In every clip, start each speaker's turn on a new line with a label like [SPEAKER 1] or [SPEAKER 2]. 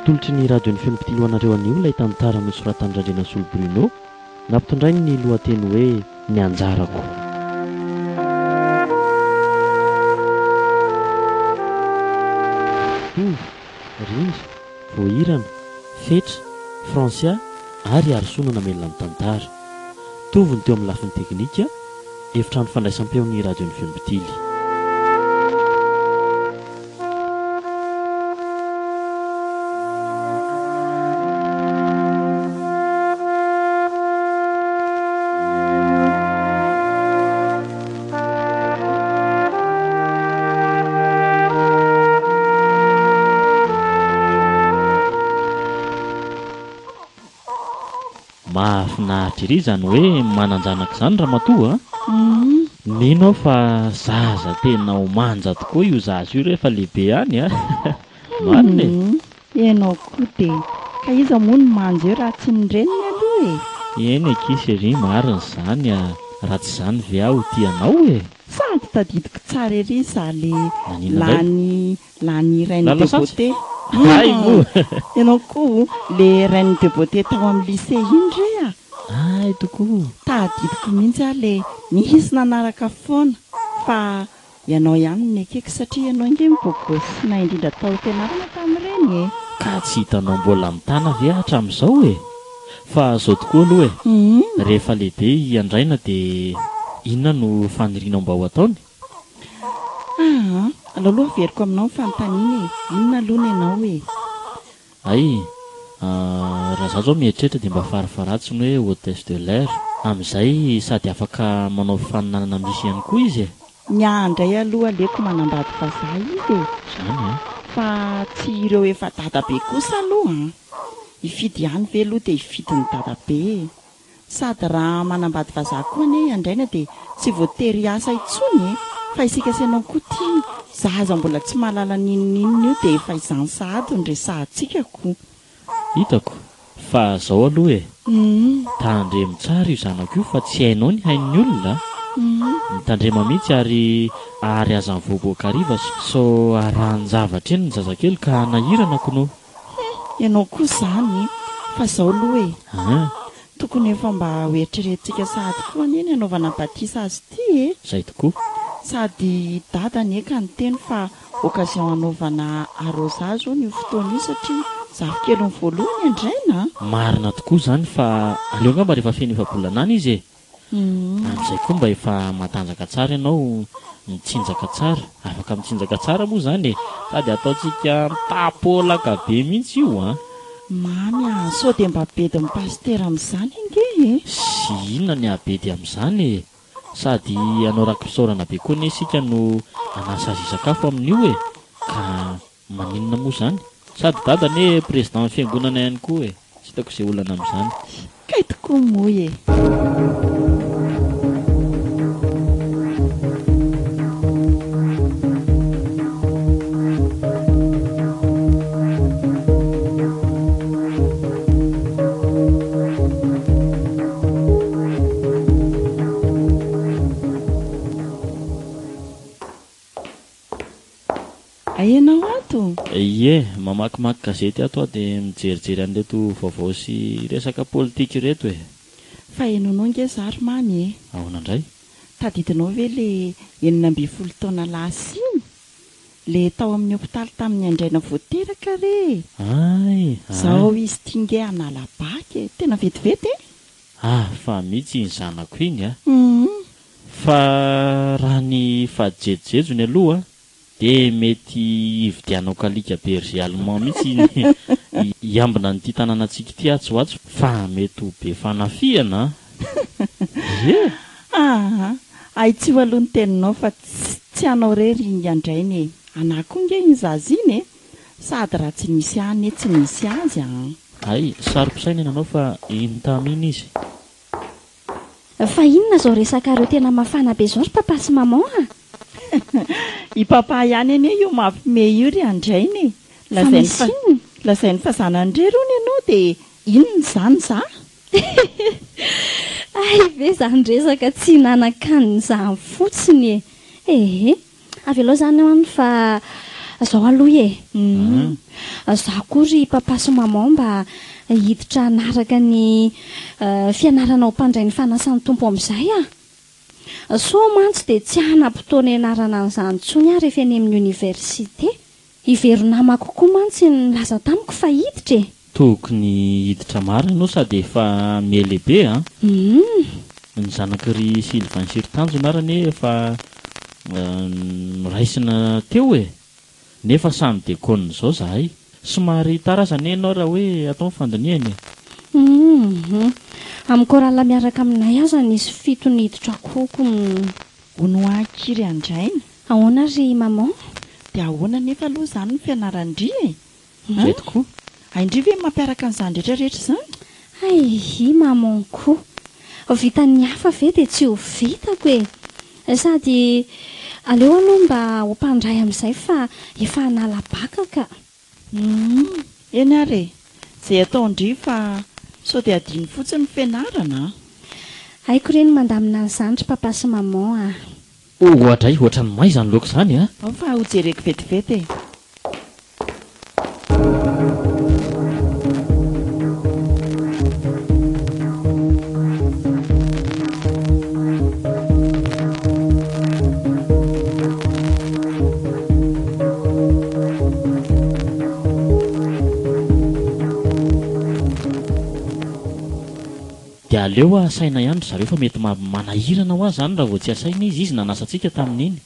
[SPEAKER 1] Atolotry ny Radion'ny Feon'ny Mpitily ho anareo anio ilay tantara nosoratan'i Randrianasolo Bruno, nampitondrainy ny lohateny hoe Ny anjarako. Tovo, Rindra, Voahirana, Fetra, Francia ary Harisoa no namelona ny tantara. Tovo ny teo amin'ny lafiny teknika, efitrano fandraisam-peon'ny Radion'ny Feon'ny Mpitily. Mahafinaritra ery izany hoe manan-janaka izany ramatoa a! Mino aho fa zaza tena ho manja tokoa io zaza io rehefa lehibe any a! Marina e!
[SPEAKER 2] Ianao koa dia. Ka iza moa no manja eo raha tsy ny reniny aloha e!
[SPEAKER 1] Eny akia chérie, marina izany a! Raha tsy izany ve aho ho tia anao e!
[SPEAKER 2] Sady tadidiko tsara ery za le
[SPEAKER 1] Naninona indray?
[SPEAKER 2] lany lany reine
[SPEAKER 1] Lany
[SPEAKER 2] de
[SPEAKER 1] lasantsy?
[SPEAKER 2] beauté.
[SPEAKER 1] Hay moa!
[SPEAKER 2] Ianao koa le reine de beauté tao amin'ny lycée iny re a!
[SPEAKER 1] Hay tokoa!
[SPEAKER 2] Tadidiko mihitsy aho le nisy nanaraka foana fa ianao ihany no nekeko satria ianao ange beau gosse sy nahay indrindra tao am-pianarana tamin'ireny e!
[SPEAKER 1] Ka tsy hitanao mbola mitana ve hatramin'izao e? Fa zao tokoa aloha e! Rehefa lehibe i Andraina dia inona no fanirianao mba ho ataony?
[SPEAKER 2] Aa! Alao aloha averiko aminao ny fanontaniana e! Inona aloha ny anao e?
[SPEAKER 1] Hay, raha izaho izao mieritreritra dia mba farafaharatsiny hoe hôtesse de l'air. Amin'izay sady afaka manao fifaninanana misy ihany koa izy e!
[SPEAKER 2] Ny ahy indray aloha aleoko manambady vazaha izy e!
[SPEAKER 1] Izany an!
[SPEAKER 2] Fa tsy ireo efa dadabe kosa aloha an! Hifidy ihany ve aloha dia hifidy ny dadabe e! Sady raha manambady vazaha koa anie i Andraina dia tsy voatery hiasa intsony e! Fa isika sy ianao koa ity zaza mbola tsy mahalala n'inon'inona io dia efa izany sahady no resahantsika ko!
[SPEAKER 1] Hitako fa zao aloha e! Tandremo tsara io zanako io fa tsy hainao ny hain'ny olona a! Mitandrema mihitsy ary ary aza mivoaboaka hariva sao arahin-javatra eny ny zazakely ka hanahirana kno!
[SPEAKER 2] Hum! Ianao koa izany e! Fa izao aloha e!
[SPEAKER 1] Hein!
[SPEAKER 2] Tokony efa mba ho eritreretintsika sahady koa anie ny hanaovana batisa azy ity e!
[SPEAKER 1] Izay tokoa.
[SPEAKER 2] Sady dada anie ka niteny fa occasion hanaovana arrosage hono io fotoana io satria zafikeliny voalohany andraina a!
[SPEAKER 1] Marina tokoa izany fa aleo angamba rehefa feno efa-bolana any izy e! Amin'izay koa mba efa matanjaka tsara ianao, mitsinjaka tsara, afaka mitsinjaka tsara moa izany e! Sady ataontsika mitapôlaka be mihitsy io an!
[SPEAKER 2] Mamy a! Sao dia mba bedin'ny pasitera amin'izany ange e!
[SPEAKER 1] Sy inona ny hahabedy amin'izany e! Sady hanao raki-pisaorana be koa anie isika no hanasa azy hisakafo amin'io e! Ka Maninona moa izany? Sady dada anie président ny fiangonana ihany koa e! Tsy hitako izay olana amin'izany.
[SPEAKER 2] Kay tokoa moa e! Hay ianao ato?
[SPEAKER 1] Ie, mamakimaky gazety ato aho dia mijerijery an'ireto vaovao sy resaka politika ireto e!
[SPEAKER 2] Fa henonao nge za ry Mamy e!
[SPEAKER 1] Ahoana indray?
[SPEAKER 2] Tadidinao ve le 16 taona lasa iny? Le tao amin'ny hopitaly tamin'ny andraina vao teraka re e!
[SPEAKER 1] Hay! Hay!
[SPEAKER 2] Zao izy ity nge hanala bac e! Tena vetivety e!
[SPEAKER 1] Hafa mihitsy iny zanako iny a! Fa raha ny fahajejojejony aloha dia mety hividianako alika berger allemand mihitsy hiambina an'ity tanànantsika ity atsy ho atsy fa mety ho be fanafihana an! Ie!
[SPEAKER 2] Aa! Ahitsio aloha ny teninao fa tsy anao irery iny andrainy e! Anah koa nge iny zaza iny e! Sady raha tsy nisy ahy anie tsy nisy azy an!
[SPEAKER 1] Hay, saro-pisainana ianao fa iny tamy iny izy.
[SPEAKER 3] Fa inona izao resakareo tena mafana be izao ry papa sy maman a?
[SPEAKER 2] I papa ihany anie io mampime io ry andraina e!
[SPEAKER 3] Fa
[SPEAKER 2] Lazainy fa
[SPEAKER 3] misy inona?
[SPEAKER 2] lazainy fa zanany irery hono ianao dia inona izany za?
[SPEAKER 3] Hay ve izany resaka tsy hinanan-kanina izany fotsiny e! Ehe! Avelao izany an fa Zao aloha e. Za koa ry papa sy maman mba hiditra hanaraka ny fianarana ho mpandray ny fanasan'ny Tompo amin'izay ah. Sao mantsy dia tsy hanam-potoana hianarana an'izany intsony aho rehefa eny amin'ny oniversite. I Vero namako koa mantsy nilaza tamiko fa hiditra e!
[SPEAKER 1] Tokony hiditra marina ianao sady efa miha-lehibe an! Ny zanak'i ry Sylvain sy ry Tanjona ary anie efa noraisina teo e! Nefa samy dekônina izao izahay. Somary tara aza anie ianao raha hoe atao ny fandinihana e!
[SPEAKER 3] Humm. Amin'ny chorale miaraka aminay aza nisy fito niditra koko.
[SPEAKER 2] Hono hoa akia ry Andraina.
[SPEAKER 3] Ahoana ry maman?
[SPEAKER 2] Dia ahoana anefa aloha izany ny fianaran-dry e? An?
[SPEAKER 1] Izay tokoa.
[SPEAKER 2] Hain-dry ve ny mampiaraka an'izany rehetra rehetra izany?
[SPEAKER 3] Hay i maman koa. Vitan'ny hafa ve dia tsy ho vitako e! Sady aleo aloha mba ho mpandray amin'izay fa efa hanala baka ka.
[SPEAKER 2] Humm, eny ary e! Izay ataon-dry fa sao dia adino fotsiny ny fianarana an!
[SPEAKER 3] Haiko re ny mandamina an'izany ry papa sy maman ah!
[SPEAKER 1] Oadray, ohatran'ny may izany laoka izany a!
[SPEAKER 2] Ao fa hojereko vetivety e!
[SPEAKER 1] Dia aleo asaina ihany ry zareo fa mety manahirana hoa zany raha vao tsy asaina izy, izy nanasa antsika tamin'iny.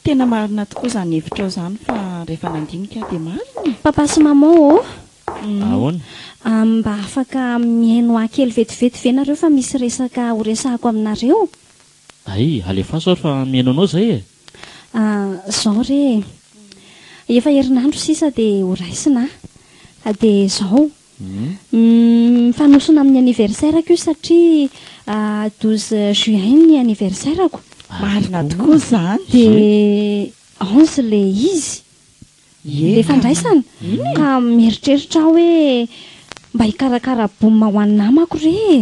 [SPEAKER 2] Tena marina tokoa izany hevitrao izany fa rehefa nandinika aho dia marina e!
[SPEAKER 3] Papa sy maman ô!
[SPEAKER 1] Ahoana?
[SPEAKER 3] Mba afaka mihaino ahy kely vetivety ve nareo fa misy resaka ho resahako aminareo?
[SPEAKER 1] Hay, alefaso ary fa mihaino anao izay e!
[SPEAKER 3] Zao re e! Efa herinandro sisa dia ho raisina a! Dia zao, Mifanosona amin'ny anniversaire-ko io satria 12 juin ny anniversaire-ko.
[SPEAKER 2] Marina tokoa izany.
[SPEAKER 3] Dia 11 ilay izy, ilay fandraisana. Ka mieritreritra aho hoe mba hikarakara boum ho an'ny namako re e!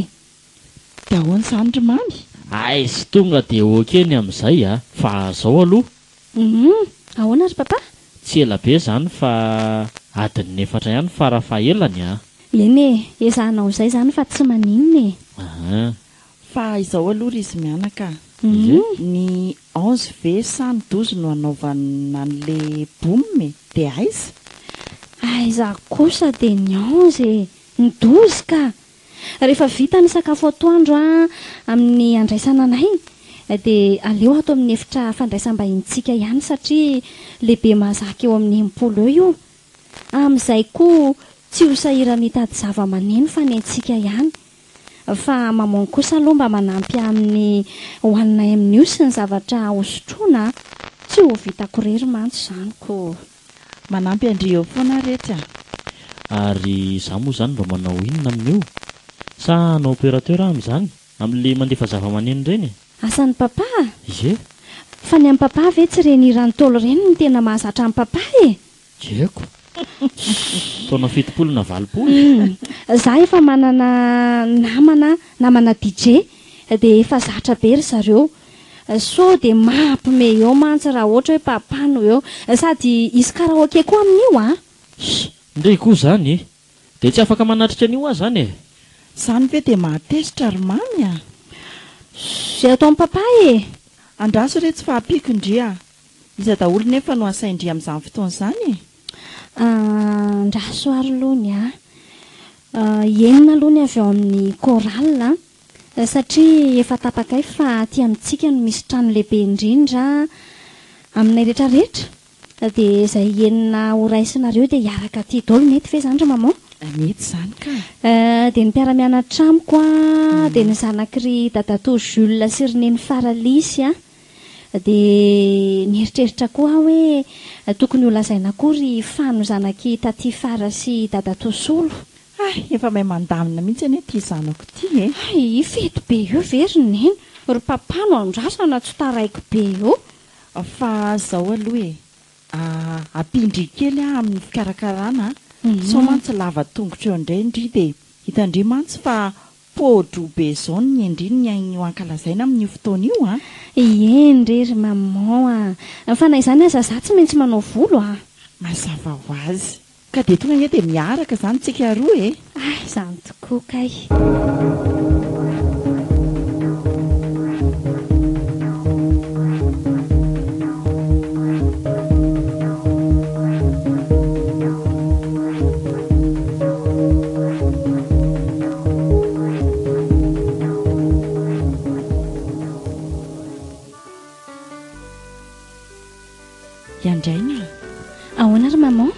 [SPEAKER 2] Dia ahoana izany ry Mamy?
[SPEAKER 1] Aiz tonga dia ok ny amin'izay a! Fa zao aloha.
[SPEAKER 3] Humm! Ahoana ry Papa?
[SPEAKER 1] Tsy ela be izany fa adin'ny efatra ihany fara fahelany a!
[SPEAKER 3] Eny e! Ezahanao izay izany fa tsy maninona e!
[SPEAKER 1] Ahaa.
[SPEAKER 2] Fa izao aloha ry izy mianaka a!
[SPEAKER 1] Ie.
[SPEAKER 2] Ny 11 ve sa ny 12 no hanaovana an'le boum e? Dia aiza?
[SPEAKER 3] Aiza kosa dia ny 11 e! Ny 12 ka! Rehefa vita ny sakafo atoandro amin'ny andraisana anay dia aleo ato amin'ny efitra fandraisam-bahinintsika ihany satria lehibe mahazaka eo amin'ny 60 eo io. Amin'izay koa tsy ho sahirana hitady zava-maneno fa ny antsika ihany. Fa maman kosa aloha mba manampy ahy amin'ny hohaninay amin'io sy ny zavatra hosotroina a! Tsy ho vitako irery mantsy izany ko!
[SPEAKER 2] Manampy an-dry eo foana aho retsy a!
[SPEAKER 1] Ary izaho moa izany mba manao inona amin'io? Sa hanao opérateur aho amin'izany? Amin'ilay mandefa zava-maneno ireny e?
[SPEAKER 3] Asan'i Papa a!
[SPEAKER 1] Ie.
[SPEAKER 3] Fa ny an'i Papa ve tsy ireny hiran'ny Ntaolo ireny no tena mahazatra an'i Papa e?
[SPEAKER 1] Tsy haiko. Taona 70 na 80.
[SPEAKER 3] Humm. Za efa manana namana, namana DJ, dia efa zatra be ry zareo. Sao dia mampme eo mantsy raha ohatra hoe papa no eo. Sady hisy karaoke koa amin'io an!
[SPEAKER 1] Ss, ndry koa zany e! Dia tsy afaka manatrika an'io aho zany e!
[SPEAKER 2] Zany ve dia mahatezitra ry Mamy a!
[SPEAKER 3] Zay ataon'i papa e!
[SPEAKER 2] Andraso re tsy fahampiako ndry a! Iza daholo nefa no asain-dry amin'izany fotoana izany e?
[SPEAKER 3] Andraso ary aloha ny ahy. Enina aloha ny avy ao amin'ny chorale an! Satria efa tapakay fa aty amintsika no misy trano lehibe indrindra aminay rehetra rehetra dia izay enina ho raisinareo dia hiaraka aty daholo, mety ve izany ry maman?
[SPEAKER 2] Mety izany ka!
[SPEAKER 3] Dia ny mpiara-mianatra amiko an, dia ny zanaky ry dadatoa Jules sy ry neny Faralisy an, dia nieritreritra koa aho hoe tokony ho lazaina koa ry Fano zanaky taty Fara sy dadatoa Solo.
[SPEAKER 2] Hay, efa mahay mandamina mihitsy anie ity zanako ity e!
[SPEAKER 3] Hay, io fety be io ve ry neny? Ry papa no andrasana tsy taraiky be eo.
[SPEAKER 2] Fa zao aloha e, ampian-dry kely aho amin'ny fikarakarana a, sao mantsy lava tongotra eo indray ndry dia hitan-dry mantsy fa po-droa be zao ny endry ny ho ankalazaina amin'io fotoana io a!
[SPEAKER 3] Eny re ry maman a! Fa na izany aza za tsy maintsy manao volo a!
[SPEAKER 2] Mazava ho azy. Ka dia tonga ange dia miaraka izany tsika roa e!
[SPEAKER 3] Hay izany tokoa kay.
[SPEAKER 2] Iandraina
[SPEAKER 3] a! Ahoana ry maman?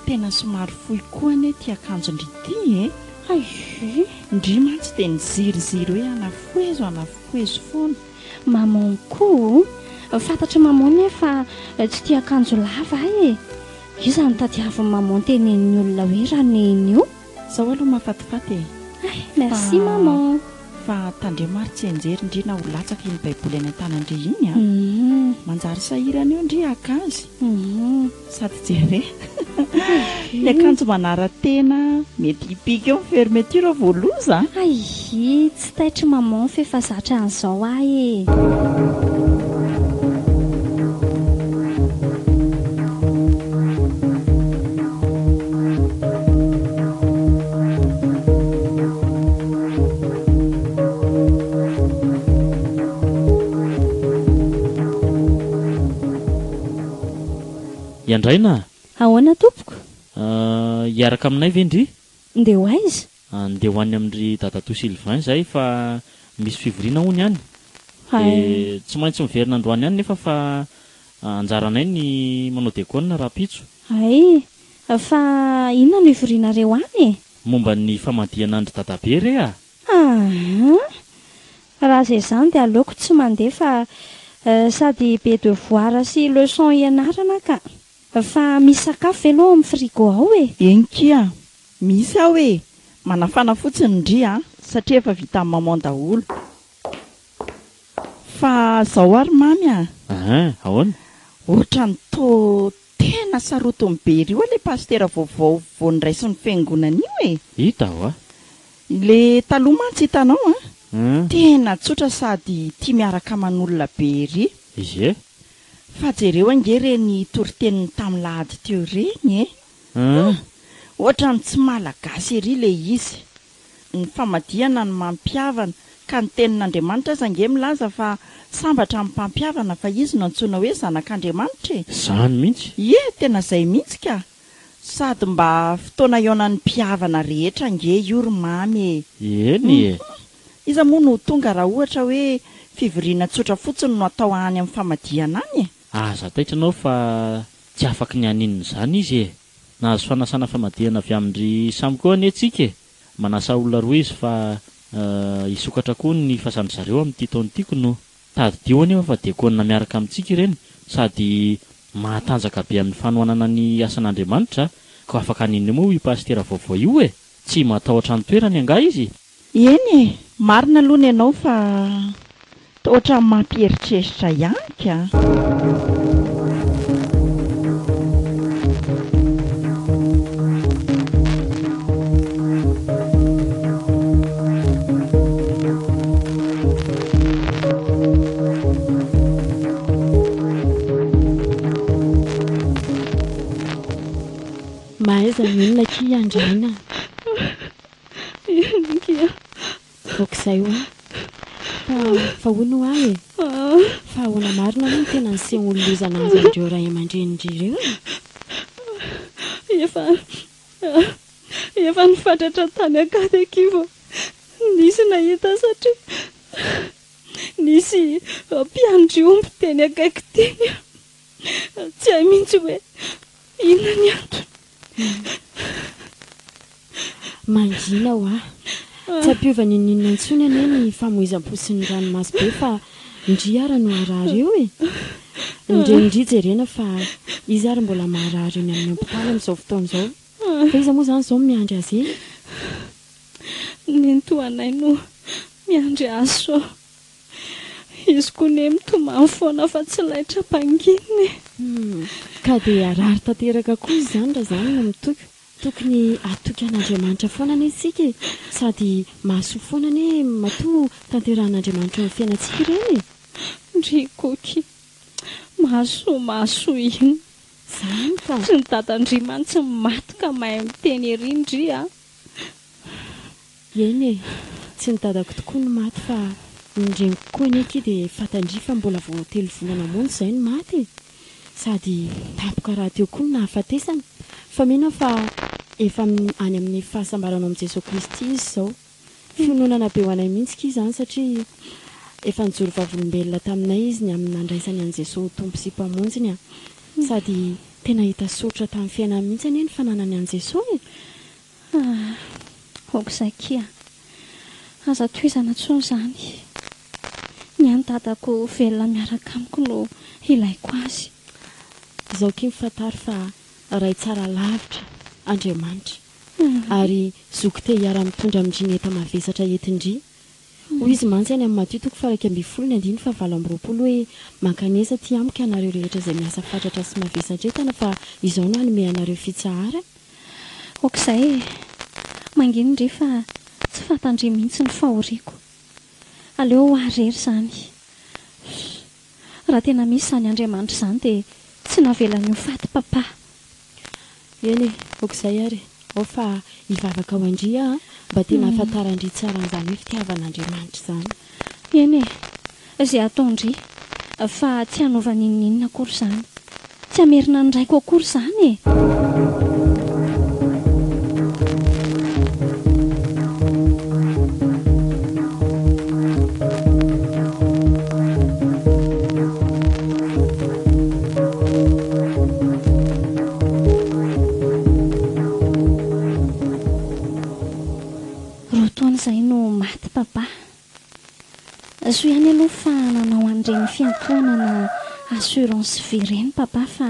[SPEAKER 2] Tena somary fohy koa anie ity akanjon-dry ity e!
[SPEAKER 3] Hay!
[SPEAKER 2] Ndry mantsy dia niziriziry hoe anafohezo anafohezo foana.
[SPEAKER 3] Maman koa o! Fantatr'i maman anie fa tsy tia akanjo lava aho e! Iza no tadiavin'i maman tenenin'ny olona hoe Raneny io?
[SPEAKER 2] Zao aloha mahafatifaty e!
[SPEAKER 3] Hay! Merci maman!
[SPEAKER 2] Fa tandremo ary tsy enjery ndry na ho latsaka iny baiboly any an-tanan-dry iny a! Manjary sahirana eo ndry haka azy. Sady jere ny akanjo manara-tena mety hipika eo ny fermeture vao loza a!
[SPEAKER 3] Hay! Tsy taitry maman f'efa zatra an'izao aho e!
[SPEAKER 1] Iandraina a!
[SPEAKER 3] Ahoana tompoko?
[SPEAKER 1] Hiaraka aminay ve ndry?
[SPEAKER 3] Ndeha ho aiza?
[SPEAKER 1] Ndeha ho any amin-dry dadatoa Sylvain izahay fa misy fivoriana hono any. Dia tsy maintsy miverina androany ihany nefa fa anjaranay ny manao dekona rahampitso.
[SPEAKER 3] Hay! Fa inona no ivorianareo any e?
[SPEAKER 1] Momba ny famadihana an-dry dadabe re a!
[SPEAKER 3] Aa! Raha izay izany dia aleoko tsy mandeha fa sady be devoir sy leçon ianarana ka! Fa misy sakafo ve aloha ao amin'ny frigo ao e?
[SPEAKER 2] Eny kia, misy ao e! Manafana fotsiny ndry a, satria efa vitan'i maman daholo. Fa zao ary mamy a!
[SPEAKER 1] Ahaa, ahoana?
[SPEAKER 2] Ohatran'ny toa tena sarotiny be ery oa le pasitera vaovao vao noraisin'ny fiangonana io e!
[SPEAKER 1] Hita oa!
[SPEAKER 2] Le taloha mantsy hitanao an! Tena tsotra sady tia miaraka aman'olona be ery.
[SPEAKER 1] Ie!
[SPEAKER 2] Fa jereo ange ireny toriteniny tamin'ny lahady teo ireny e! Hum! Ohatran'ny tsy malagasy ery le izy. Ny famadihana no mampihavana, ka ny tenin'Andriamanitra aza ange milaza fa sambatra ny mpampihavana fa izy no antsoina hoe zanak'Andriamanitra e!
[SPEAKER 1] Zany mihitsy!
[SPEAKER 2] Ie, tena zay mihitsy ka! Sady mba fotoana hihaonan'ny mpihavana rehetra ange io ry Mamy e!
[SPEAKER 1] Eny e!
[SPEAKER 2] Hum! Iza moa no ho tonga raha ohatra hoe fivoriana tsotra fotsiny no atao any amin'ny famadihana any e?
[SPEAKER 1] Aza taitra ianao fa tsy afaky ny haninona izany izy e! Nahazo fanasana famadihana avy amin-dry Samy koa anie tsika e! Manasa olona roa izy fa hisokatra koa ny fasan-dry zareo amin'ity taona ity k'no. Tadidio anefa fa diakona miaraka amintsika ireny sady mahatanjaka be amin'ny fanohanana ny asan'Andriamanitra koa afaka haninona moa io pasitera vaovao io e! Tsy matahotra ny toerany angaha izy?
[SPEAKER 2] Eny e! Marina aloha ny anao fa toa ohatran'ny mampieritreritra ihany ka!
[SPEAKER 4] Mahaiza mionona akia Andraina a!
[SPEAKER 3] Eny akia.
[SPEAKER 4] Ok izay hoa. Fa fa hono hoa e. Fa ahoana marina moa no tena nisehoan'ny loza nahazo an'ireo ray aman-drenin-dry ireo e?
[SPEAKER 3] Efa efa nifatratra tany akady akia vao nisy nahita satria nisy mpiandry omby teny akaiky teny. Tsy hay mihitsy hoe inona ny antony.
[SPEAKER 4] Mangina hoa. Tsy hampiova n'inon'inona intsony anie ny famoizam-po sy ny ranomaso be fa ndry ara no harary eo e! Ny renin-dry jerena fa izy ary mbola marary eny amin'ny hopitaly amin'izao fotoana izao. Fa iza moa izany izao no miandry azy eny?
[SPEAKER 3] Nenitoanay no miandry azy sao. Izy koa ne mitomany foana fa tsy laitra ampanginina e.
[SPEAKER 4] Humm, ka dia harary tanteraka koa izy izany raha izany no mitoky. Tokony hatoky an'Andriamanitra foana anie isika e! Sady mahasoa foana anie matoa tanterahan'Andriamanitra eo amin'ny fiainantsika ireny e!
[SPEAKER 3] Ndry Koky, mahasoa mahasoa inona?
[SPEAKER 4] Izany ka!
[SPEAKER 3] Tsy ny dadan-dry mantsy no maty ka mahay miteny ery ndry a!
[SPEAKER 4] Eny e! Tsy ny dadako tokoa no maty fa ny reniko koa anie akia dia fantan-dry fa mbola vao telo volana monja izay no maty e! Sady tampoka rahateo koa no nahafatesany. Fa mino aho fa efa any amin'ny fahasambarana ao amin'i Jesoa Kristy izy izao. Fiononana be ho anay mihitsy akia izany satria efa nijoro vavolombelona taminay izy ny amin'ny nandraisany an'i Jesoa ho Tompo sy Mpamonjiny a! Sady tena hita soritra tamin'ny fiainany mihitsy anie ny fananany an'i Jesoa e!
[SPEAKER 3] Ah! Aok'izay akia! Aza tohizana intsony izany. Ny an'i dadako velona miaraka amiko no ilaiko azy.
[SPEAKER 4] Izao akia fantaro fa Ray tsara lavitra Andriamanitra. Ary zoky te hiara-mitondra amin-dry ny enta-mavesatra entin-dry. Hoy izy mantsy any amin'ny Matio toko faha-11 ny andininy faha-28 hoe, Mankanesa aty amiko ianareo rehetra izay miasa fatratra sy mavesatra entana fa izao no hanome anareo fitsaharana.
[SPEAKER 3] Aok'izay e! Manginy ndry fa tsy fantan-dry mihitsy ny fahoriako. Aleo ho ahy irery izany. Raha tena misy izany Andriamanitra izany dia tsy navelany ho faty Papa.
[SPEAKER 4] Eny e, aok'izay ary e. Ao fa hivavaka ho an-dry aho an, mba tena hahafantaran-dry tsara an'izany hoe fitiavan'Andriamanitra izany.
[SPEAKER 3] Eny e, izay ataon-dry, fa tsy hanova n'inon'inona akory izany. Tsy hamerina ny raiko akory izany e! Roa taona izay no maty Papa. Soa ihany aloha fa nanao an'ireny fiantohana na assurance vie ireny Papa fa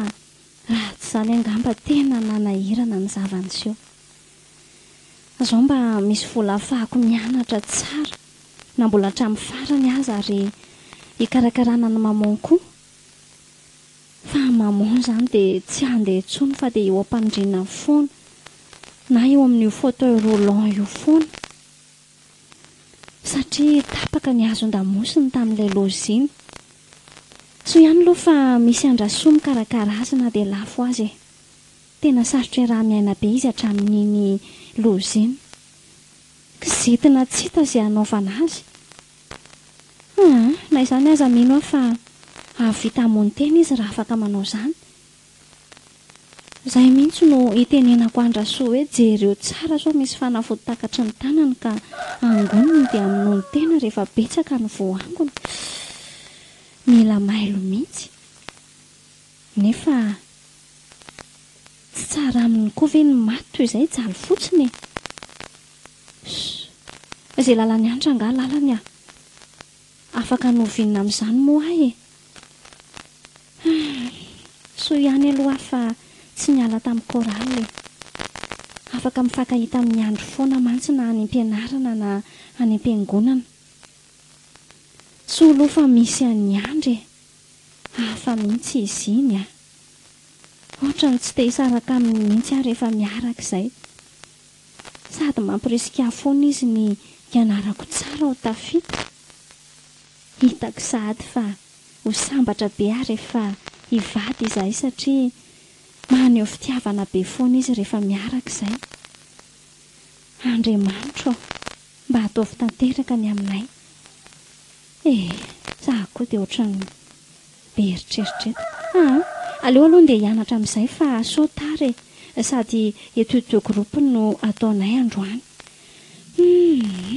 [SPEAKER 3] raha tsy izany angamba tena nanahirana ny zava-niseho. Izao mba misy vola ahafahako mianatra tsara na mbola hatramin'ny farany aza ary hikarakarana an'i maman koa. Fa maman izany dia tsy handeha intsony fa dia eo am-pandriana foana na eo amin'io fauteuil roulant io foana satria tapaka ny hazon-damosiny tamin'ilay loza iny. Soa ihany aloha fa misy an-dRasoa mikarakara azy na dia lafo aza e. Tena sarotra iaraha-miaina be izy hatramin'iny loza iny. Kizitina tsy hita izay hanaovana azy. Aa, na izany aza mino aho fa hahavita hamono tena izy raha afaka manao izany. Izay mihitsy no itenenako an-dRasoa hoe jereo tsara sao misy fanafody takatry ny tanany ka angoniny dia hamonoany tena rehefa betsaka ny voaangona. Mila mailo mihitsy. Nefa tsy tsara aminy koa ve ny maty toy izay hijaly fotsiny e? Ss. Izay lalan'i Antra angaha lalany ah. Afaka novinina amin'izany moa aho e? Hum. Soa ihany aloha aho fa tsy niala tamin'ny chorale e. Afaka mifankahita amin'ny Andry foana mantsy na any am-pianarana na any am-piangonana. Soa aloha fa misy an'i Andry e. Hafa mihitsy izy iny a! Ohatran'ny tsy te hisaraka aminy mihitsy aho rehefa miaraka izay. Sady mampirisika ahy foana izy ny hianarako tsara ho tafita. Hitako sahady fa ho sambatra be aho rehefa hivady izahay satria maneho fitiavana be foana izy rehefa miaraka izay. Andriamanitro ô! Mba ataovy tanteraka ny aminay. Eh, za koa dia ohatran'ny be eritreritra eto. Aa, aleo aloha ndeha hianatra amin'izay fa sao tara e. Sady étude de groupe no ataonay androany. Humm.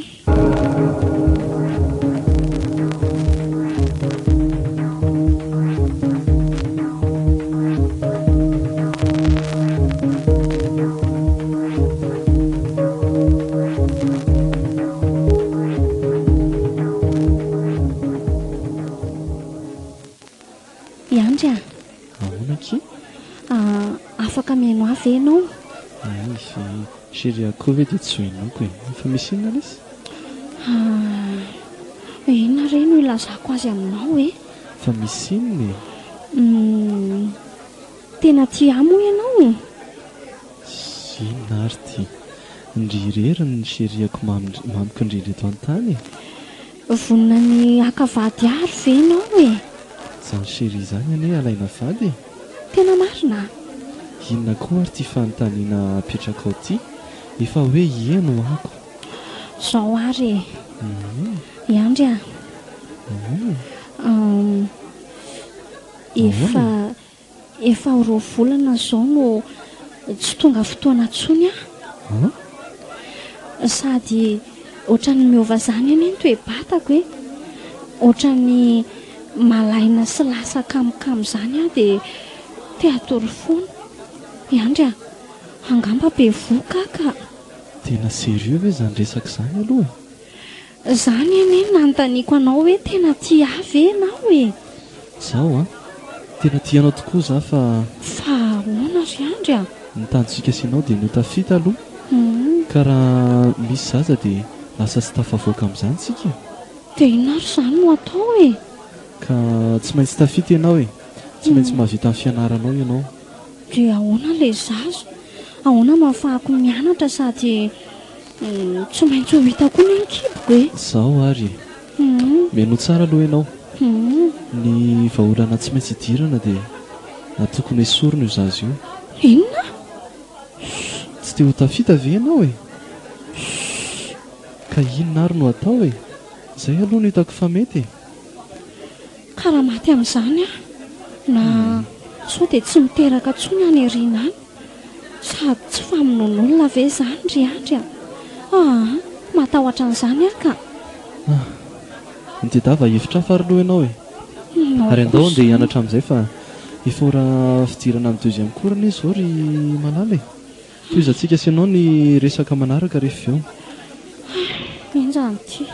[SPEAKER 3] I Andry a!
[SPEAKER 5] Ahoana akia?
[SPEAKER 3] Afaka mihaino ahy ve ianao?
[SPEAKER 5] Aizy, chérie akoho ve dia tsy ho henoiko e! Fa misy inona lesy?
[SPEAKER 3] Ah, inona re no ilazako azy aminao e?
[SPEAKER 5] Fa misy inona e?
[SPEAKER 3] Hum, tena tia ahy moa ianao?
[SPEAKER 5] Inona ary ity? Ndry irery ny chérie-ko mamiko indrindra eto an-tany e!
[SPEAKER 3] Vonona ny haka vady àry ve ianao e?
[SPEAKER 5] Izany chérie izany anie alaina vady e!
[SPEAKER 3] Tena marina a!
[SPEAKER 5] Inona koa ary ity fanontaniana apetrakao ity? Efa hoe ie no ako.
[SPEAKER 3] Zao ary e! I Andry a!
[SPEAKER 5] Ahoana e?
[SPEAKER 3] Efa efa ho roa volana izao no tsy tonga fotoana intsony aho.
[SPEAKER 5] An?
[SPEAKER 3] Sady ohatran'ny miova izany anie ny toe-batako e! Ohatran'ny malaina sy lasa kamokamo izany aho dia te hatory foana. I Andry a! Angamba bevohoka aho ka!
[SPEAKER 5] Tena sérieux ve izany resaka izany aloha e?
[SPEAKER 3] Izany anie no nanontaniako anao hoe tena tia ahy ve ianao e?
[SPEAKER 5] Izaho an? Tena tia anao tokoa izaho fa.
[SPEAKER 3] Fa ahoana ry Andry a?
[SPEAKER 5] Ny tanjontsika sy ianao dia ny ho tafita aloha. Ka raha misy zaza dia lasa tsy tafavoaka amin'izany isika e.
[SPEAKER 3] Dia inona ary izany no atao e?
[SPEAKER 5] Ka tsy maintsy tafita ianao e. Tsy maintsy mahavita ny fianaranao ianao.
[SPEAKER 3] Dia ahoana ilay zaza? Ahoana no ahafahako mianatra sady tsy maintsy ho hita koa ny ankiboko e?
[SPEAKER 5] Izao ary e. Mihainoa tsara aloha ianao. Ny vahaolana tsy maintsy idirana dia tokony esorina io zaza io.
[SPEAKER 3] Inona?
[SPEAKER 5] Tsy te ho tafita ve ianao e? Ka inona ary no atao e? Izay aloha no hitako fa mety e.
[SPEAKER 3] Ka raha maty amin'izany aho, na sao dia tsy miteraka intsony any aoriana any? Sady tsy famonoan'olona ve izany ry Andry a? Aa, matahotra an'izany aho ka!
[SPEAKER 5] Ah, mitadiava hevitra hafa ary aloha ianao e!
[SPEAKER 3] Ianao
[SPEAKER 5] Ary andao
[SPEAKER 3] kosa
[SPEAKER 5] andeha
[SPEAKER 3] izany.
[SPEAKER 5] hianatra amin'izay fa efa ora fidirana amin'ny deuxième cours anie izao ry Malala e! Tohizantsika sy ianao ny resaka manaraka rehefa avy eo.
[SPEAKER 3] Henjana ity.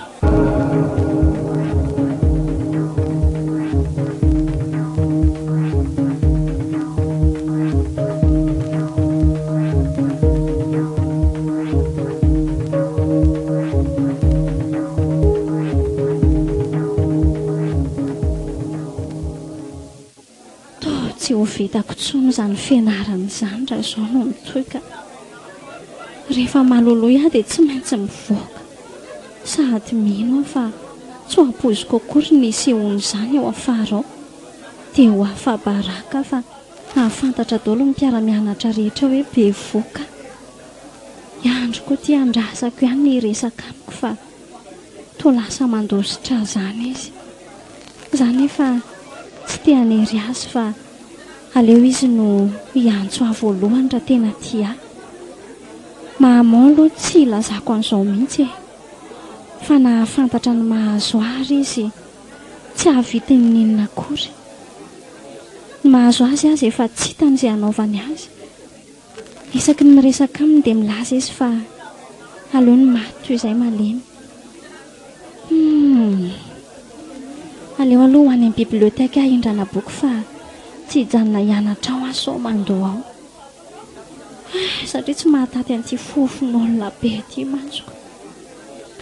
[SPEAKER 3] Toa tsy ho vitako intsony izany fianarana izany raha izao no mitohy ka. Rehefa maloloy aho dia tsy maintsy mivoaka. Sady mino aho fa tsy ho ampoiziko akory ny hisehoan'izany ao afara ao. Dia ho afa-baraka aho fa hahafantatra daholo ny mpiara-mianatra rehetra hoe bevohoka aho. I Andry koa ity andrasako ihany ny hiresaka amiko fa toa lasa mandositra ahy izany izy. Za nefa tsy te hanery azy fa aleo izy no hiantso ahy voalohany raha tena tia ahy. Maman aloha tsy hilazako an'izao mihitsy e. Fa na hahafantatra ny mahazo ahy ary izy tsy hahavita inoninona akory. Ny mahazo azy aza efa tsy hitany izay hanaovany azy. Isaky ny miresaka aminy dia milaza izy fa aleony maty toy izay malemy. Humm. Aleo aloha ho any amin'ny bibliothèque aho hindrana boky fa tsy hijanona hianatra ao aho sao mandoa ao. Ah, satria tsy mahataty an'ity fofon'olona be ity mantsy ko.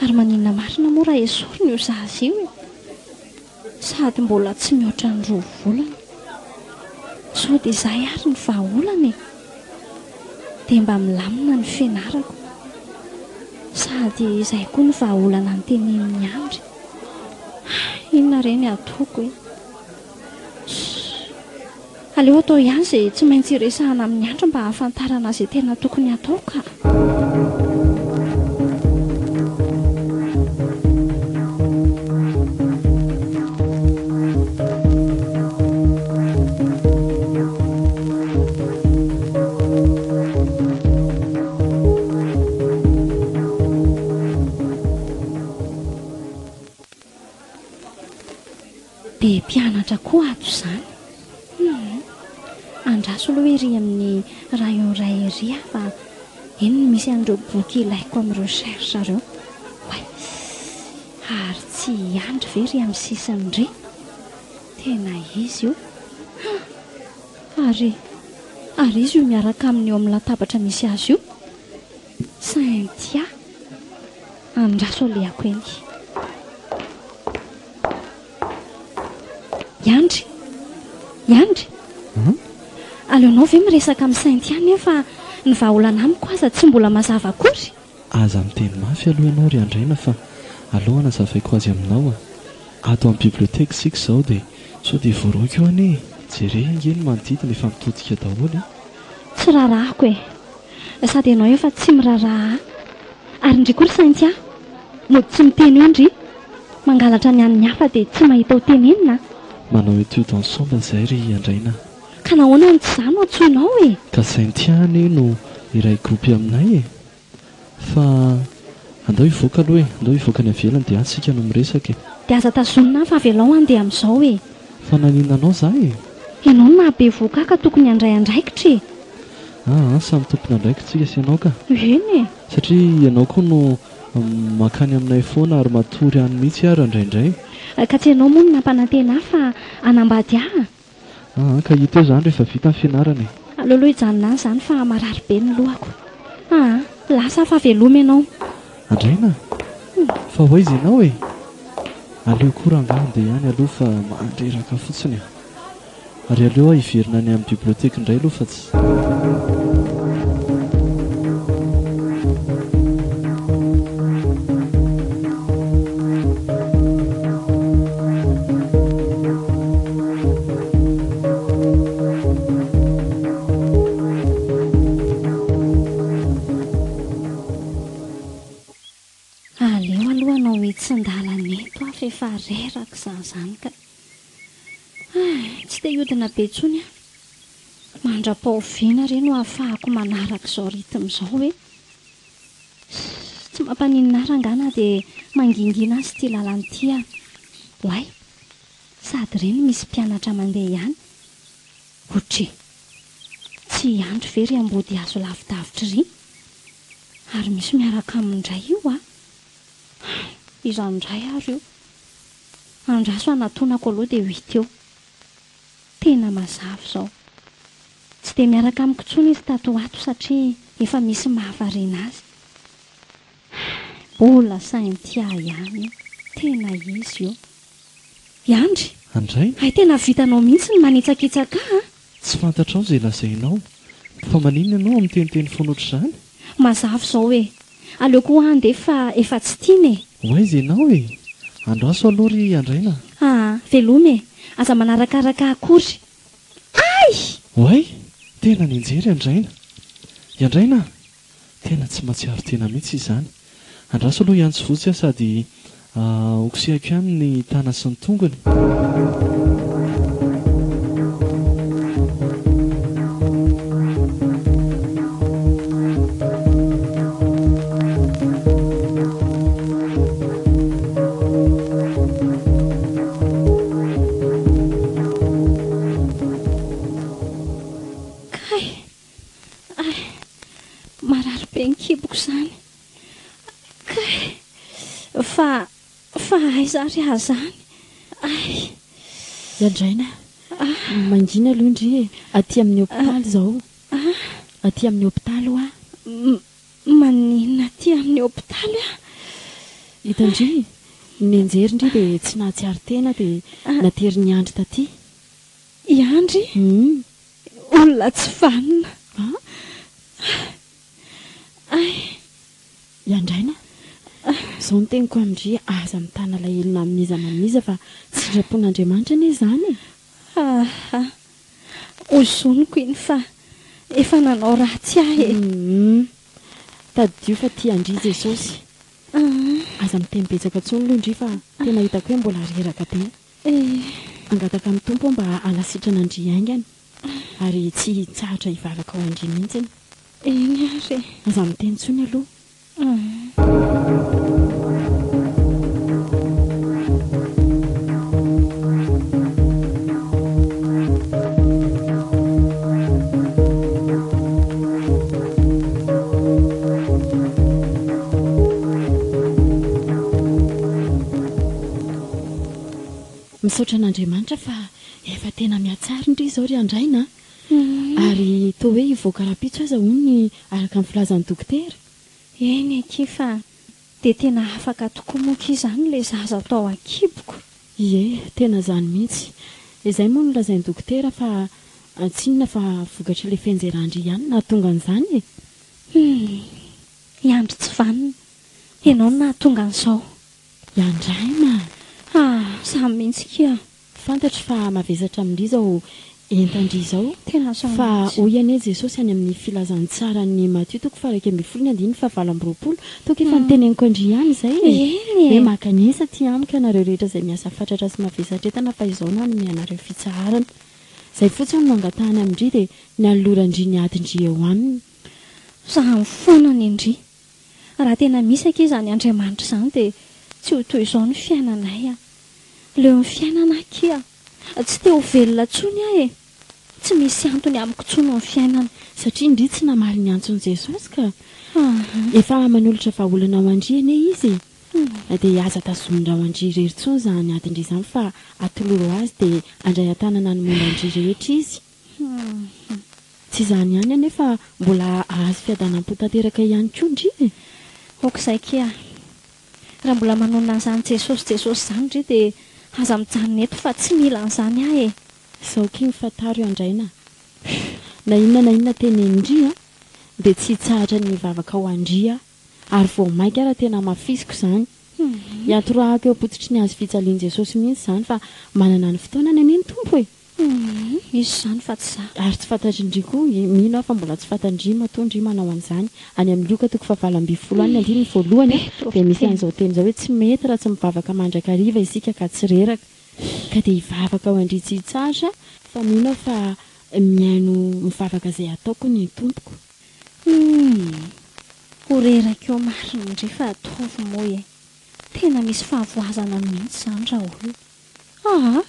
[SPEAKER 3] Ary maninona marina moa raha esorina io zaza io e? Sady mbola tsy mihoatra ny roa volana. Sao dia izay ary ny vahaolana e? Dia mba milamina ny fianarako. Sady izay koa ny vahaolana notenenin'i Andry. Hay, inona re ny ataoko e? Ssss. Aleo atao ihany izay tsy maintsy hiresahana amin'i Andry mba hahafantarana izay tena tokony hatao ka. Be mpianatra koa ato izany. Humm. Andraso aloha ery amin'ny rayon iray ery aho fa eny no misy an'ireo boky ilaiko amin'ny recherche ireo. Oay. Ary tsy hiandry ve ery amin'ny sisiny ery? Tena izy io. Han! Ary, ary izy io miaraka aminy eo amin'ny latabatra misy azy io? Cynthia. Andraso alehako eny. Iandry! Iandry! Aleonao ve miresaka amin'i Cynthia nefa ny vahaolana amiko aza tsy mbola mazava akory?
[SPEAKER 5] Aza miteny mafy aloha ianao ry Andraina fa aleo hanazavaiko azy aminao a! Ato amin'ny bibliothèque isika izao dia sao dia voaroaka eo anie e! Jereo ange ny manodidina efa mitodika daholo e.
[SPEAKER 3] Tsy raharahako e. Sady ianao efa tsy miraharaha ahy. Ary ndry koa ry Cynthia, mody tsy miteny eo ndry. Mangalatra ny an'ny hafa dia tsy mahita ho tenenina a.
[SPEAKER 5] Manao étude ensemble izay ry Andraina a.
[SPEAKER 3] Ka nahoana no tsy za no antsoinao e?
[SPEAKER 5] Ka Cynthia anie no iray groupe aminay e. Fa andao hivoaka aloha e, andao hivoaka any ivelany dia any isika no miresaka e.
[SPEAKER 3] Dia aza tazonina aho fa avelao handeha amin'izao e.
[SPEAKER 5] Fa naninona anao za e?
[SPEAKER 3] Ianao no nahabevohoka ahy ka tokony handray andraikitra e.
[SPEAKER 5] Aa samy tompon'andraikitra isika sy ianao ka.
[SPEAKER 3] Eny e.
[SPEAKER 5] Satria ianao koa no mankany aminay foana ary matory any mihitsy ary indraindray.
[SPEAKER 3] Ka tsy ianao moa no nampanantena ahy fa hanambady ahy?
[SPEAKER 5] Aa ka hita eo izany rehefa vita ny fianarana e.
[SPEAKER 3] Aleo aloha hijanona any izany fa marary be ny lohako. Aa lasa aho fa veloma ianao.
[SPEAKER 5] Andraina? Fa ho aiza ianao e? Aleo koa rangahy handeha ihany aloha fa mandreraka fotsiny a. Ary aleo aho hiverina any amin'ny bibliothèque indray aloha fa tsy.
[SPEAKER 3] Aleo aloha hanao hitsin-dalana eto aho f'efa reraka izany izany ka. Hay, tsy te hiodina be intsony aho. Mandra-pahoviana re no hahafahako manaraka izao rythme izao e? Tsy mampaninona ahy rangahy na dia mangingina aza ity lalana ity ah. Oay! Sady ireny misy mpianatra mandeha ihany. Otri! Tsy hiandry ve ry ambodihazo lavidavitra iry? Ary misy miaraka aminy indray io ah! Hay! Iza indray ary io? Andraso hanatonako aloha dia ho hita eo. Tena mazava izao. Tsy dia miaraka amiko intsony izy tato ho ato satria efa misy mahavariana azy. Hay! Mbola Cynthia ihany io. Tena izy io. I Andry!
[SPEAKER 5] Andray?
[SPEAKER 3] Hay tena vitanao mihitsy ny manitsakitsaka ahy an!
[SPEAKER 5] Tsy fantatrao izay lazainao. Fa maninona ianao no miteniteny foana ohatr'izany?
[SPEAKER 3] Mazava izao e! Aleo koa handeha fa efa tsy tiana e!
[SPEAKER 5] Ho aiza ianao e? Andraso aloha ry Andraina
[SPEAKER 3] a! Aa, veloma e! Aza manarakaraka ahy akory. Ay!
[SPEAKER 5] Oay! Tena nianjera i Andraina. I Andraina a! Tena tsy mahatsiaro tena mihitsy izy izany. Andraso aloha hiantso vonjy aho sady hokosehiko ihany ny tana sy ny tongony.
[SPEAKER 3] Kay! Ay! Marary be ny kiboko izany. Kay! Fa, fa aiza ary aho izany? Ay!
[SPEAKER 4] Iandraina, mangina aloha ndry e! Aty amin'ny hopitaly izao. Aty amin'ny hopitaly hoa.
[SPEAKER 3] Maninona aty amin'ny hopitaly aho?
[SPEAKER 4] Hitan-dry, nenjery ndry dia tsy nahatsiaro tena dia naterin'i Andry taty.
[SPEAKER 3] I Andry? Olona tsy vanona. Ay!
[SPEAKER 4] I Andraina, izao no teniko amin-dry, aza mitana alahelo na amin'iza na amin'iza fa sitrapon'Andriamanitra anie izany e!
[SPEAKER 3] Aha! Ozoniko iny fa efa nanao ratsy ahy e!
[SPEAKER 4] Humm! Tadidio fa tia an-dry Jesosy. Aza miteny betsaka intsony aloha ndry fa tena hitako hoe mbola reraka be. Hangataka amin'ny Tompo aho mba hanasitrana an-dry haingana ary tsy hitsahatra hivavaka ho an-dry mihitsiny.
[SPEAKER 3] Eny ary e.
[SPEAKER 4] Aza miteny intsony aloha. Misaotra an'Andriamanitra fa efa tena mihatsara ndry izao ry Andraina a! Ary toa hoe hivoaka rahampitso aza hono ny araka ny filazan'ny dokotera.
[SPEAKER 3] Eny akia fa dia tena afaka tokoa moa akia izany ilay zaza tao an-kiboko.
[SPEAKER 4] Ie, tena izany mihitsy. Izay moa no lazain'ny dokotera fa tsy inona fa vokatr'ilay fianjeran-dry ihany no nahatonga an'izany e!
[SPEAKER 3] Hum! I Andry tsy vanona. Ianao no nahatonga an'izao.
[SPEAKER 4] I Andraina!
[SPEAKER 3] Ah, za mihitsy kia.
[SPEAKER 4] Fantatro fa mavesatra amin-dry izao entan-dry izao
[SPEAKER 3] Tena zao
[SPEAKER 4] fa
[SPEAKER 3] mihitsy.
[SPEAKER 4] hoy anie Jesosy any amin'ny filazantsaran'i Matio toko faha 11 ny andininy faha 28, toky efa noteneniko an-dry ihany izay e!
[SPEAKER 3] Eny
[SPEAKER 4] Hoe
[SPEAKER 3] e!
[SPEAKER 4] mankanesa aty amiko ianareo rehetra izay miasa fatratra sy mavesatra entana fa izao no hanome anareo fitsaharana. Izay fotsiny no angatahany amin-dry dia ny hanoloran-dry ny adin-dry eo aminy.
[SPEAKER 3] Zany foana ny ndry. Raha tena misy akia izany Andriamanitra izany dia tsy ho toy izao ny fiainanay a. Leo ny fiainana akia. Tsy te ho velona intsony aho e. Tsy misy antony amiko intsony ny fiainana.
[SPEAKER 4] Satria ndry tsy namaly ny antson'i Jesosy ka. Efa manolotra vahaolana ho an-dry anie Izy e. Dia aza tazomin-dra ho an-dry irery intsony izany adin-dry izany fa atoloro Azy dia handray an-tanana ny momba an-dry rehetra Izy. Tsy izany ihany anefa mbola hahazo fiadanam-po tanteraka ihany koa ndry e!
[SPEAKER 3] Ok izay kia. Raha mbola manonona an'izany Jesosy Jesosy izany ndry dia aza mijanona eto fa tsy mila an'izany aho e!
[SPEAKER 4] Izao king fantaro i Andraina a! Na inona na inona tenenin-dry a! Dia tsy hitsahatra ny hivavaka ho an-dry aho ary vao mainka ara tena hamafisiko izany. Hiantorahako eo am-pototry ny hazo fijalian'i Jesosy mihitsy izany fa manana ny fotoanany anie ny Tompo e!
[SPEAKER 3] Humm izy izany fa tsy za.
[SPEAKER 4] Ary tsy fantatry ndry koa, mino aho fa mbola tsy fantatry ndry matoa ndry manao an'izany. Any amin'ny Lioka toko fahavalo ambin'ny folo any andininy voalohany dia misy an'izao teny izao hoe tsy mety raha tsy mivavaka mandrakariva isika ka tsy reraka. Ka dia hivavaka ho an-dry tsy hitsahatra fa mino aho fa mihaino mivavaka izay ataoko ny Tompoko.
[SPEAKER 3] Humm ho reraka eo marina ndry fa ataovy moa e! Tena misy fahavoazana mihitsy izany raolona. Aa!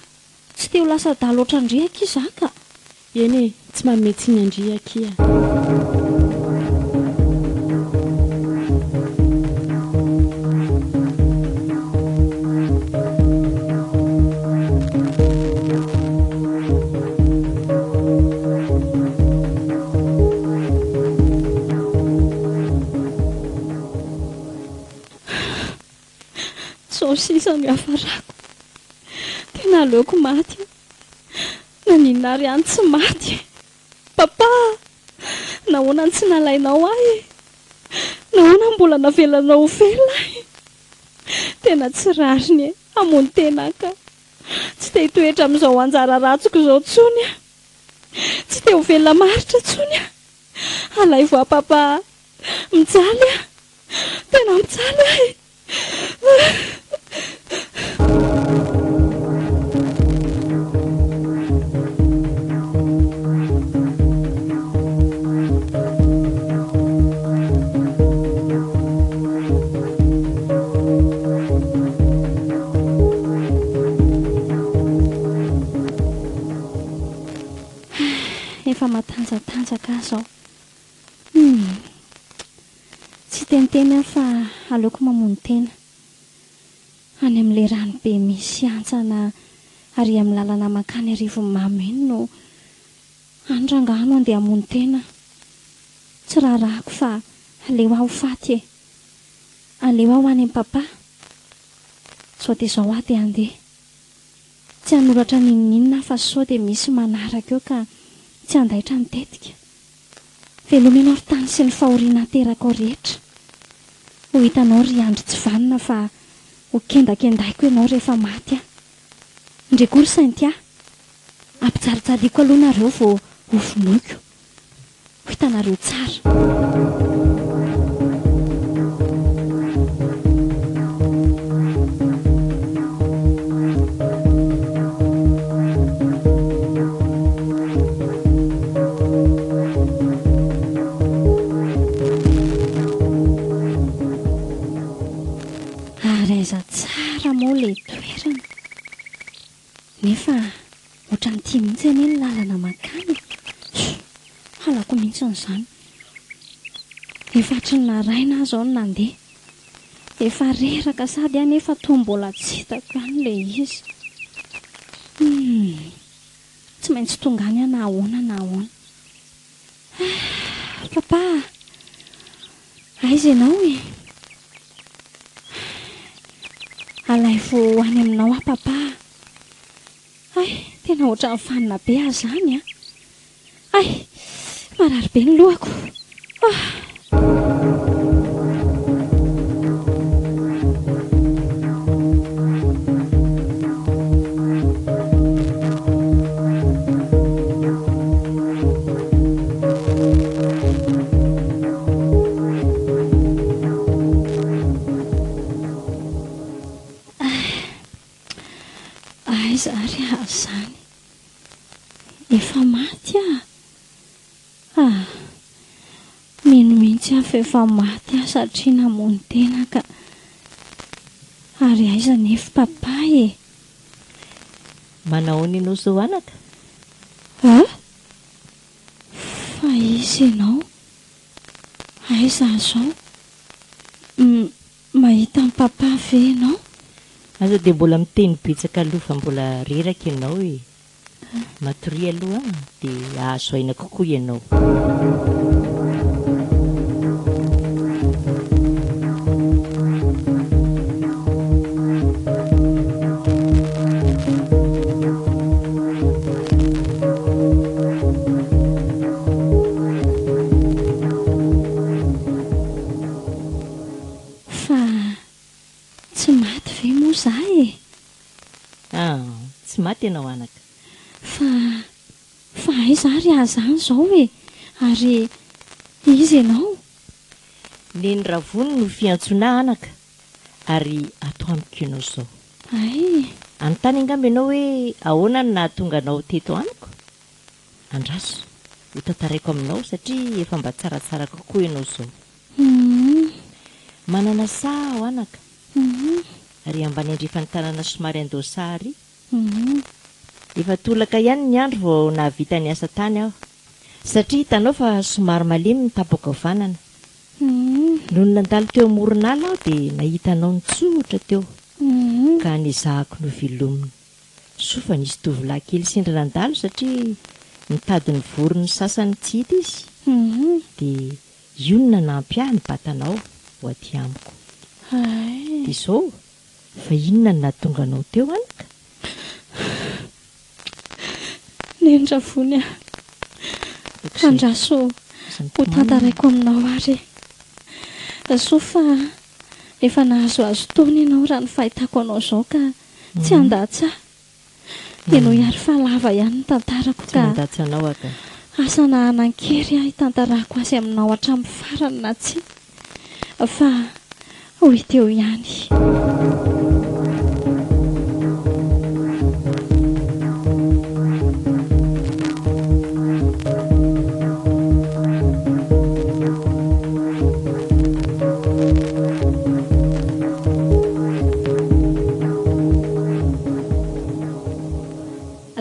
[SPEAKER 3] Tsy te ho lasa adala ohatran-dry akia za ka!
[SPEAKER 4] Eny e, tsy manome tsiny an-dry akia.
[SPEAKER 3] Zao sisa no hiafarako. Tena aleoko maty aho. Naninona ary aho no tsy maty e? Papa a! Nahoana no tsy nalainao ahy e? Nahoana no mbola navelanao ho velona aho e? Tena tsy rariny e! Hamono tena aho ka! Tsy te hitoetra amin'izao anjara ratsiko izao intsony aho. Tsy te ho velona maharitra intsony aho. Alaivo aho papa a! Mijaly aho. Tena mijaly aho e! Efa matanjatanjaka aho izao. Humm. Tsy hiteniteny aho fa aleoko mamono tena. Any amin'ilay rano be misy hantsana ary amin'ny lalana mankany Arivonimamo iny no any rangahy no andeha hamono tena. Tsy raharahako fa aleo aho ho faty e. Aleo aho any amin'i Papa. Izao dia izao aho dia handeha. Tsy hanoratra n'inon'inona aho fa sao dia misy manaraka eo ka tsy handaitra ny tetika. Veloma ianao ry tany sy ny fahoriana aterakao rehetra. Ho hitanao ry Andry tsy vanona fa ho kendakendaiko ianao rehefa maty aho. Ndry koa ry Cynthia, ampijalijaliako aloha nareo vao ho vonoiko. Ho hitanareo tsara. Ary aiza tsara moa ilay toerana? Nefa ohatran'ity mihitsy anie ny lalana mankany e! Halako mihitsy izany. Efa hatry ny naraina aho izao no nandeha. Efa reraka sady aho nefa toa mbola tsy hitako ihany ilay izy. Humm. Tsy maintsy tonga any aho na ahoana na ahoana. Ah, Papa a! Aiza ianao e? Alaivo ho any aminao aho Papa a! Hay, tena ohatran'ny fanina be aho izany an! Hay! Marary be ny lohako. Ah! Aiza ary aho izany? Efa maty aho? Ah! Mino mihitsy aho fa efa maty aho satria namono tena ka. Ary aiza anefa papa e?
[SPEAKER 6] Manahoana ianao izao anaka?
[SPEAKER 3] Ah! Fa iza ianao? Aiza aho izao? Mahita an'i papa ve ianao?
[SPEAKER 6] Aza dia mbola miteny betsaka aloha fa mbola reraka ianao e. Matoria aloha dia hahazo aina kokoa ianao.
[SPEAKER 3] Fa tsy maty ve moa za e?
[SPEAKER 6] Ah, tsy maty ianao anaka.
[SPEAKER 3] Fa, fa aiza ary aho zany zao e? Ary iza ianao?
[SPEAKER 6] Neny Ravony no fiantsoana ahy anaka, ary ato amiko ianao zao.
[SPEAKER 3] Hay.
[SPEAKER 6] Anontany angamba ianao hoe ahoana no nahatonga anao teto amiko? Andraso, ho tantaraiko aminao satria efa mba tsaratsara kokoa ianao izao. Manana saha aho anaka, ary ambany andrefan'ny tanàna somary andohasaha ary. Efa tolaka ihany ny andro vao nahavita ny asa tany aho, satria hitanao fa somary malemy ny tapako havanana. Nony nandalo teo amoron'ala aho dia nahita anao nitsotra teo, ka nezahako novelomina. Soa fa nisy tovolahy kely sendra nandalo satria nitady ny vorony sasany tsy hita izy dia io no nanampy ahy nibata anao ho aty amiko. Dia izao, fa inona no nahatonga anao teo anaka?
[SPEAKER 3] Neny Ravony a! Andraso ho tantaraiko aminao ary e! Soa fa efa nahazoazo taona ianao raha ny fahitako anao izao ka Tsy handatsa ahy. Henoy ary fa lava ihany ny tantarako
[SPEAKER 6] ka. Tsy mandatsa anao aho ka.
[SPEAKER 3] Asa na hanan-kery aho hitantarako azy aminao hatramin'ny farany na tsia. Fa ho hita eo ihany.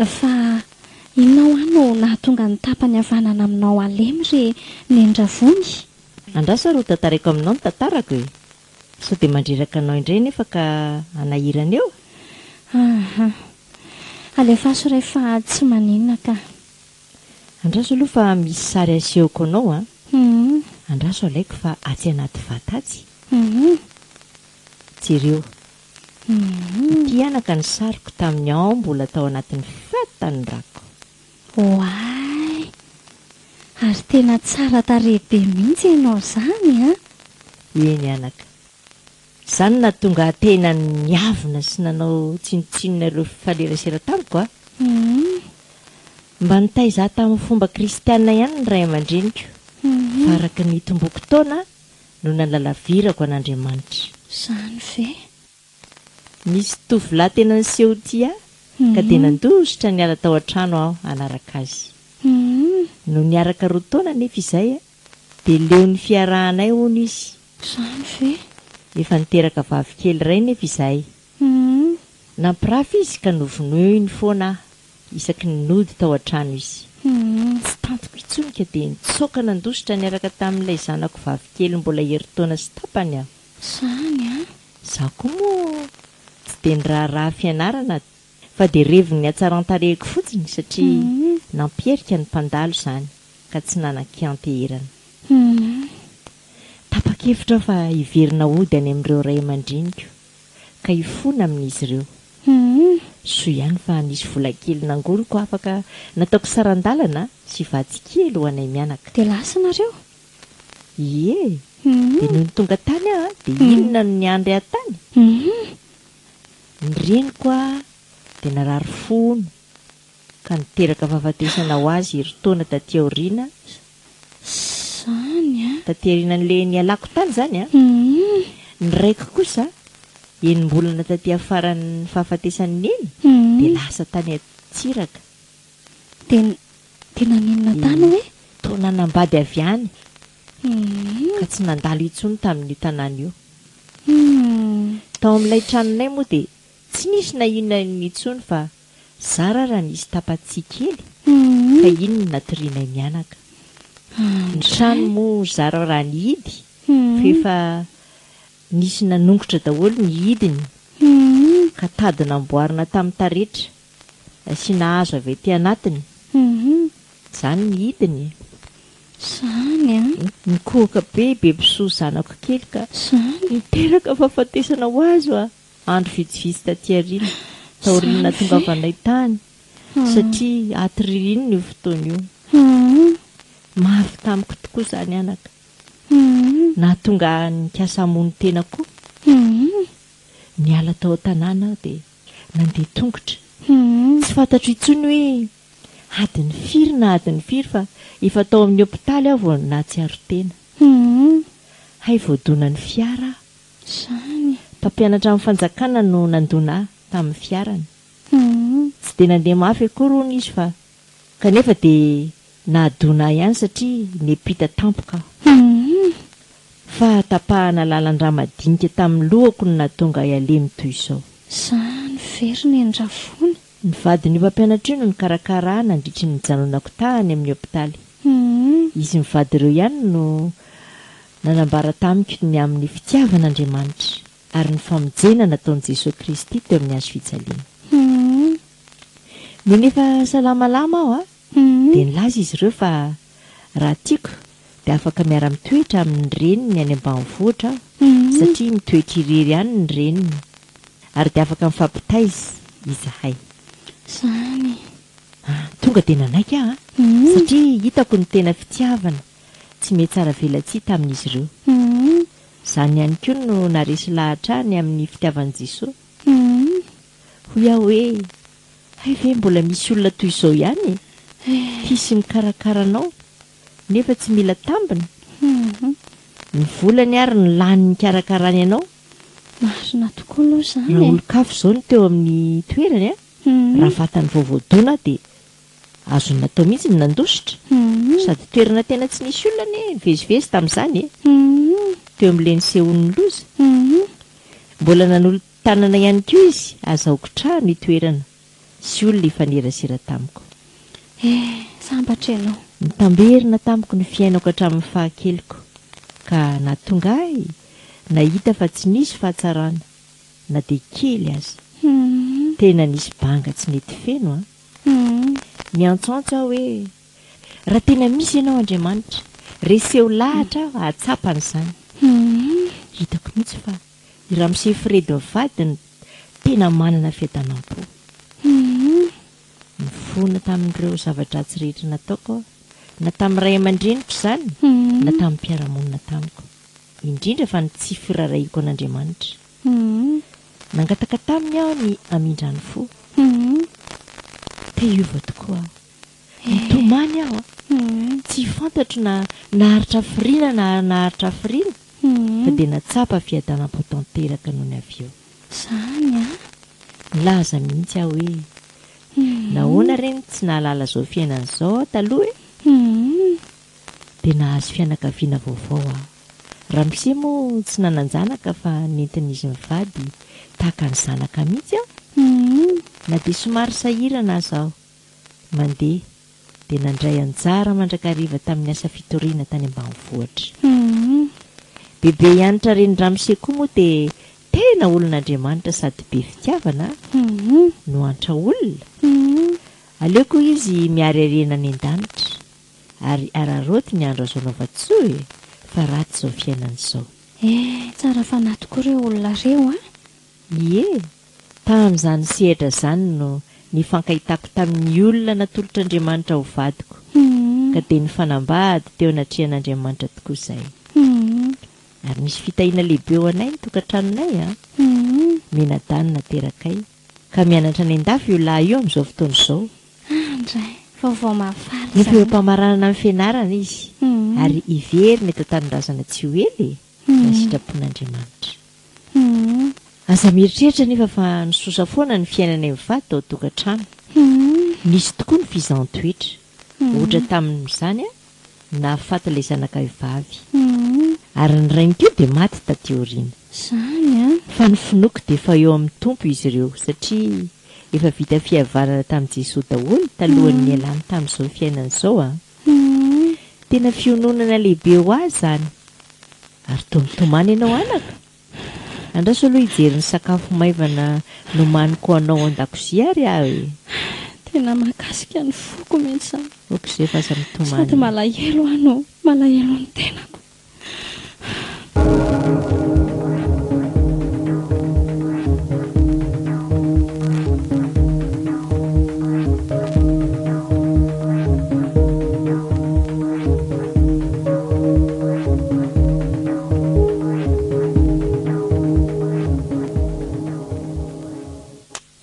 [SPEAKER 3] Fa inona hoa no nahatonga ny tapany havanana aminao halemy ry Neny Ravony?
[SPEAKER 6] Andraso ary ho tantaraiko aminao ny tantarako e! Sao dia mandreraka anao indray nefa ka hanahirana eo?
[SPEAKER 3] Aha. Alefaso re fa tsy maninona ka.
[SPEAKER 6] Andraso aloha fa misy sary asehoko anao an! Andraso alaiko fa atsy anaty vata atsy. Jereo. Ity anaka ny sariko tamin'ny aho mbola tao anatin'ny fatan'ny rako.
[SPEAKER 3] Oay! Ary tena tsara tarehy be mihitsy ianao izany an!
[SPEAKER 6] Eny anaka. Izany no nahatonga ahy tena niavona sy nanao tsinontsinona ireo mpifanerasera tamiko a! Mba nitaiza ahy tamin'ny fomba kristiana ihany ny ray aman-dreniko, fa araka ny nitomboko taona no nanalavirako an'Andriamanitra.
[SPEAKER 3] Izany ve?
[SPEAKER 6] Nisy tovolahy tena niseho tia ahy, ka dia nandositra niala tao an-trano aho hanaraka azy. Nony niaraka roa taona anefa izay, dia leon'ny fiarahanay hono izy.
[SPEAKER 3] Izany ve?
[SPEAKER 6] Efa niteraka vavikely iray nefa izahay. Nampirafy izy ka novonoiny foana aho isaky ny nody tao an-trano izy. Tsy tantiko intsony ka dia nitsoaka nandositra niaraka tamin'ilay zanako vavikely mbola herintaona sy tapany aho.
[SPEAKER 3] Izany an!
[SPEAKER 6] Izaho koa moa tsy dia niraharaha fianarana fa dia revin'ny hatsaran-tarehiko fotsiny satria nampiherika ny mpandalo izany ka tsy nanan-kianteherana. Tapa-kevitra aho fa hiverina hody any amin'ireo ray aman-dreniko ka hifona amin'izy ireo. Soa ihany fa nisy vola kely nangoniko afaka nataoko saran-dalana sy vatsy kely ho anay mianaka.
[SPEAKER 3] Dia lasa nareo?
[SPEAKER 6] Ie! Dia nony tonga tany aho dia inona no niandry ahy tany? Ny reniko dia narary fo hono ka niteraka fahafatesana ho azy herintaona taty aoriana.
[SPEAKER 3] Zany an!
[SPEAKER 6] Taty aorianan'ilay nialako tany izany an! Ny raiko kosa, enim-bolana taty afaran'ny fahafatesan'i Neny, Dia lasa tany Antsiraka.
[SPEAKER 3] Dia dia naninona tany hoe?
[SPEAKER 6] Toa nanambady avy any ka tsy nandalo intsony tamin'io tanàna io. Tao amin'ilay tranonay moa dia tsy nisy na inona inona intsony fa zara raha nisy tapa-tsihy kely ka iny no natorianay mianaka. Ny trano moa zara raha nihidy fa efa nisy nanongotra daholo ny hidiny ka tady namboarina tamin'ny taretra asiana hazo avy aty anatiny. Izany ny hidiny e.
[SPEAKER 3] Izany an!
[SPEAKER 6] Nikohoka be i Bebisoa zanako kely ka
[SPEAKER 3] Izany.
[SPEAKER 6] niteraka fahafatesana ho azy hoa andro vitsivitsy taty aoriana, taorian'ny
[SPEAKER 3] Izany ve?
[SPEAKER 6] nahatongavanay tany satria aty ririnina io fotoana io. Mafy tamiko tokoa izany anaka. Nahatonga ahy nikasa hamono tena koa. Niala tao an-tanàna aho dia nandeha tongotra. Tsy fantatro intsony hoe adiny firy na adiny firy fa efa tao amin'ny hopitaly aho vao nahatsiaro tena. Hay voadonan'ny fiara aho.
[SPEAKER 3] Izany.
[SPEAKER 6] Mpampianatra amin'ny fanjakana no nandona ahy tamin'ny fiarany. Tsy dia nandeha mafy akory hono izy fa kanefa dia Nahadona ahy ihany satria niampita tampoka aho. Fahatapahana lalan-drà madinika tamin'ny lohako no nahatonga ahy halemy toy izao.
[SPEAKER 3] Izany ve ry Neniravoana?
[SPEAKER 6] Ny vadin'io mpampianatra io no nikarakara ahy nandritry ny nijanonako tany amin'ny hopitaly. Izy mivady ireo ihany no nanambara tamiko ny amin'ny fitiavan'Andriamanitra ary ny famonjena nataon'i Jesoa Kristy teo amin'ny hazo fijaliana. Nony efa salamalama aho, Dia nilaza izy ireo fa raha tiako dia afaka miara-mitoetra amin'ny reniny any ambanivohitra aho satria mitoetra irery any ny reniny ary dia afaka mifampitaiza izahay.
[SPEAKER 3] Izany.
[SPEAKER 6] Ah, tonga dia nanaiky aho an, satria hitako ny tena fitiavana tsy mihatsaravelatsihy tamin'izy ireo. Izany ihany koa no naharesy lahatra ahy ny amin'ny fitiavan'i Jesoa. Hoy aho hoe, Hay ve mbola misy olona toy izao ihany e? Tia sy mikarakara anao nefa tsy mila tambiny? Ny volany ary no lany nikarakarany anao?
[SPEAKER 3] Marina tokoa aloha izany
[SPEAKER 6] Raha
[SPEAKER 3] e!
[SPEAKER 6] olon-kafa izao no teo amin'ny toerany a, raha vatany vao voadona aho dia azony natao mihitsy ny nandositra. Sady toerana tena tsy nisy olona anie nivezivezy tamin'izany e! Teo amin'ilay nisehoan'ny loza. Mbola nanolo Tanana ihany koa izy azahoako trano itoerana sy olona hifanerasera tamiko.
[SPEAKER 3] Eh, sambatra ianao.
[SPEAKER 6] Nitamberina tamiko ny fiainako hatramin'ny fahakeliko ka nahatonga ahy nahita fa tsy nisy fahatsarana na dia kely aza. Tena nisy banga tsy nety feno an! Niantsoantso aho hoe, Raha tena misy ianao Andriamanitra, reseho lahatra aho hahatsapa an'izany. Hitako mihitsy fa I ramose Fred mivady no tena manana fiadanam-po. Nifona tamin'ireo zava-dratsy rehetra nataoko aho, na tamin'ny ray aman-dreniko izany, na tamin'ny mpiara-monina tamiko, indrindra fa ny tsy firaharahiako an'Andriamanitra. Nangataka taminy aho ny hamindrany fo. Te hiova tokoa aho. Nitomany aho. Tsy fantatro na naharitra hafiriana na naharitra hafiriana fa dia natsapa fiadanam-po tanteraka nony avy eo.
[SPEAKER 3] Izany an!
[SPEAKER 6] Nilaza mihitsy aho hoe, Nahoana re no tsy nahalala izao fiainana izao aho taloha e? Dia nahazo fianakaviana vaovao aho. Ramose moa tsy nanan-janaka fa nentin'izy mivady tahaka ny zanaka mihitsy aho. Na dia somary sahirana aza aho mandeha dia nandray anjara mandrakariva tamin'ny asa fitoriana tany ambanivohitra. Bebe Hanitra renin-dRamose koa moa dia tena olon'Andriamanitra sady be fitiavana no antra olona. Aleoko izy miary harena any an-danitra ary araraoty ny andro azo anaovan-tsoa e, fa ratsy izao fiainana izao.
[SPEAKER 3] Eh, tsara fanahy tokoa ireo olona ireo an!
[SPEAKER 6] Ie, tamin'izany sehatra izany no nifankahitako tamin'ny olona natolotr'Andriamanitra ho vadiko, ka dia nifanambady teo anatrehan'Andriamanitra tokoa izahay. Ary nisy fitahiana lehibe ho anay ny tokantranonay an! Mianadahy no naterakay, ka mianatra any an-dafy io lahy io amin'izao fotoana izao.
[SPEAKER 3] Andray, vaovao mahafaly
[SPEAKER 6] Nefa eo
[SPEAKER 3] izany.
[SPEAKER 6] am-pamaranana ny fianarana izy, ary hiverina eto an-tanindrazana tsy ho ela e, raha sitrapon'Andriamanitra.
[SPEAKER 3] Humm.
[SPEAKER 6] Aza mieritreritra anefa fa nisosa foana ny fiainanay mivady tao an-tokantrano. Nisy tokoa ny fizahan-toetra. Ohatra tamin'izany, nahafaty ilay zanakay vavy. Ary ny rainy koa dia maty taty aoriana.
[SPEAKER 3] Izany an!
[SPEAKER 6] Fa ny finoako dia efa eo amin'ny Tompo izy ireo satria efa vita fihavanana tamin'i Jesoa daholo talohan'ny nialany tamin'izao fiainana izao an! Tena fiononana lehibe ho ahy izany. Ary toa mitomany ianao anaka? Andraso aloha hijery ny sakafo maivana nomaniko ho anao ao an-dakozia ary aho e!
[SPEAKER 3] Tena mahakasika ny foko mihitsy izany.
[SPEAKER 6] Ok izay fa aza mitomany.
[SPEAKER 3] Sady malahelo aho no malahelo ny tenako.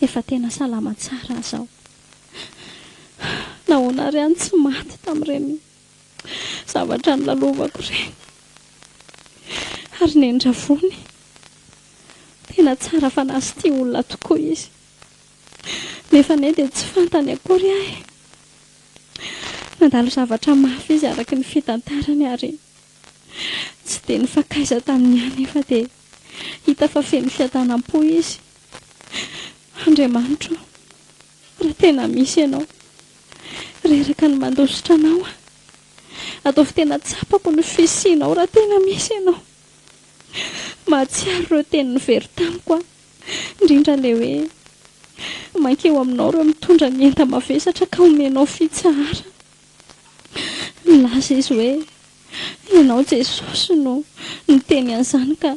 [SPEAKER 3] Efa tena salama tsara aho izao. Nahoana ary aho no tsy maty tamin'ireny zavatra nolalovako ireny? Ary Neny Ravony, tena tsara fanahy sy tia olona tokoa izy. Nefa anie dia tsy fantany akory aho e! Nandalo zavatra mafy izy araka ny fitantarany ary tsy dia nifankaiza taminy ihany nefa dia hita fa feno fiadanam-po izy. Andriamanitro ô, raha tena misy Ianao, reraka ny mandositra Anao aho. Ataovy tena tsapako ny fisianao raha tena misy Ianao. Mahatsiaro ireo teny nivery tamiko aho. Indrindra ilay hoe mankeo aminao ireo mitondra ny enta-mavesatra ka omenao fitsaharana. Nilaza izy hoe Ianao Jesosy no niteny an'izany ka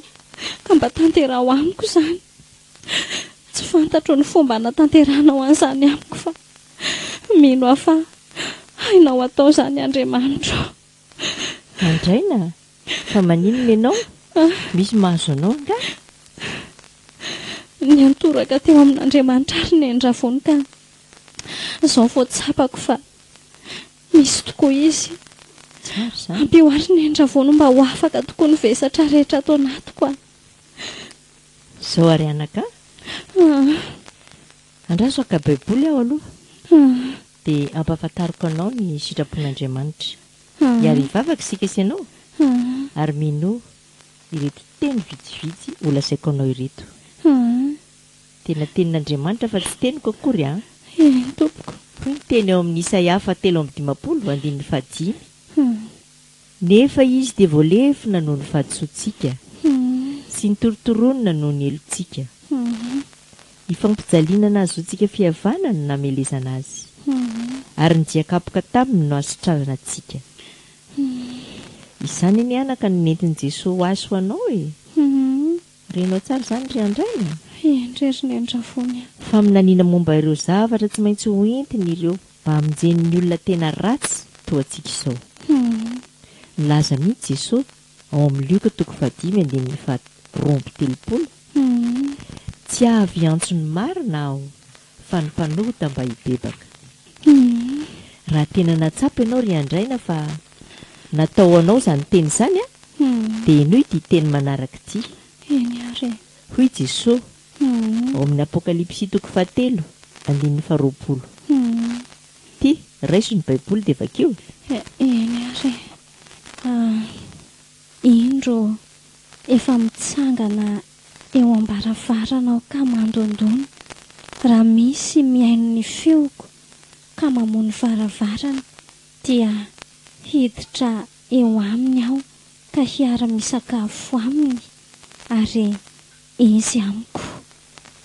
[SPEAKER 3] ka mba tanteraho amiko izany. Tsy fantatro ny fomba hanatanterahanao an'izany amiko fa mino aho fa hainao atao izany Andriamanitro.
[SPEAKER 6] Andraina Fa maninona ianao? Misy mahazo anao angaha?
[SPEAKER 3] Niantoraka teo amin'Andriamanitra ary Neny Ravony ka izao vao tsapako fa misy tokoa Izy.
[SPEAKER 6] Tsara izany.
[SPEAKER 3] Ampio àry Neny Ravony mba ho afaka tokoa ny vesatra rehetra ato anatiko a!
[SPEAKER 6] Izao àry anaka a! Andraso haka Baiboly aho aloha, dia hampahafantariko anao ny sitrapon'Andriamanitra. Hiary hivavaka isika sy ianao, ary minoa ireto teny vitsivitsy holazaiko anao ireto. Tena tenin'Andriamanitra fa tsy teniko akory an!
[SPEAKER 3] Eny tompoko.
[SPEAKER 6] Hoy ny teny ao amin'ny Isaia fahatelo 52, andininy fahadimy, Nefa izy dia voalefona noho ny fahadisoantsika, sy nitorontoronina noho ny helotsika. Ny fampijaliana nahazoantsika fihavanana no namelezana azy, ary ny dian-kapoka taminy no hahasitranana antsika. Izany anie anaka no nentin'i Jesoa ho ahy sy ho anao e! Renao tsara izany ry Andraina?
[SPEAKER 3] Eny re ry Neny Ravony a!
[SPEAKER 6] Faminaniana momba ireo zavatra tsy maintsy ho entiny ireo mba hamonjeny ny olona tena ratsy toa antsika izao. Nilaza mihitsy Jesoa ao amin'ny Lioka toko fahadimy andininy faha 32, Tsy avy hiantso ny marina Aho, fa ny mpanota mba hibebaka. Raha tena nahatsapa ianao ry Andraina fa natao ho anao izany teny izany an, dia henoy ity teny manaraka ity.
[SPEAKER 3] Eny ary e.
[SPEAKER 6] Hoy Jesoa, ao amin'ny Apokalypsy toko fahatelo, andininy faharoapolo. Ity, raiso ny Baiboly dia vakio.
[SPEAKER 3] Eny ary e. Indro, efa mitsangana eo am-baravarana aho ka mandondona. Raha misy mihaino ny feoko ka mamoha ny varavarana, dia hiditra eo aminy aho ka hiara-misakafo aminy, ary izy amiko.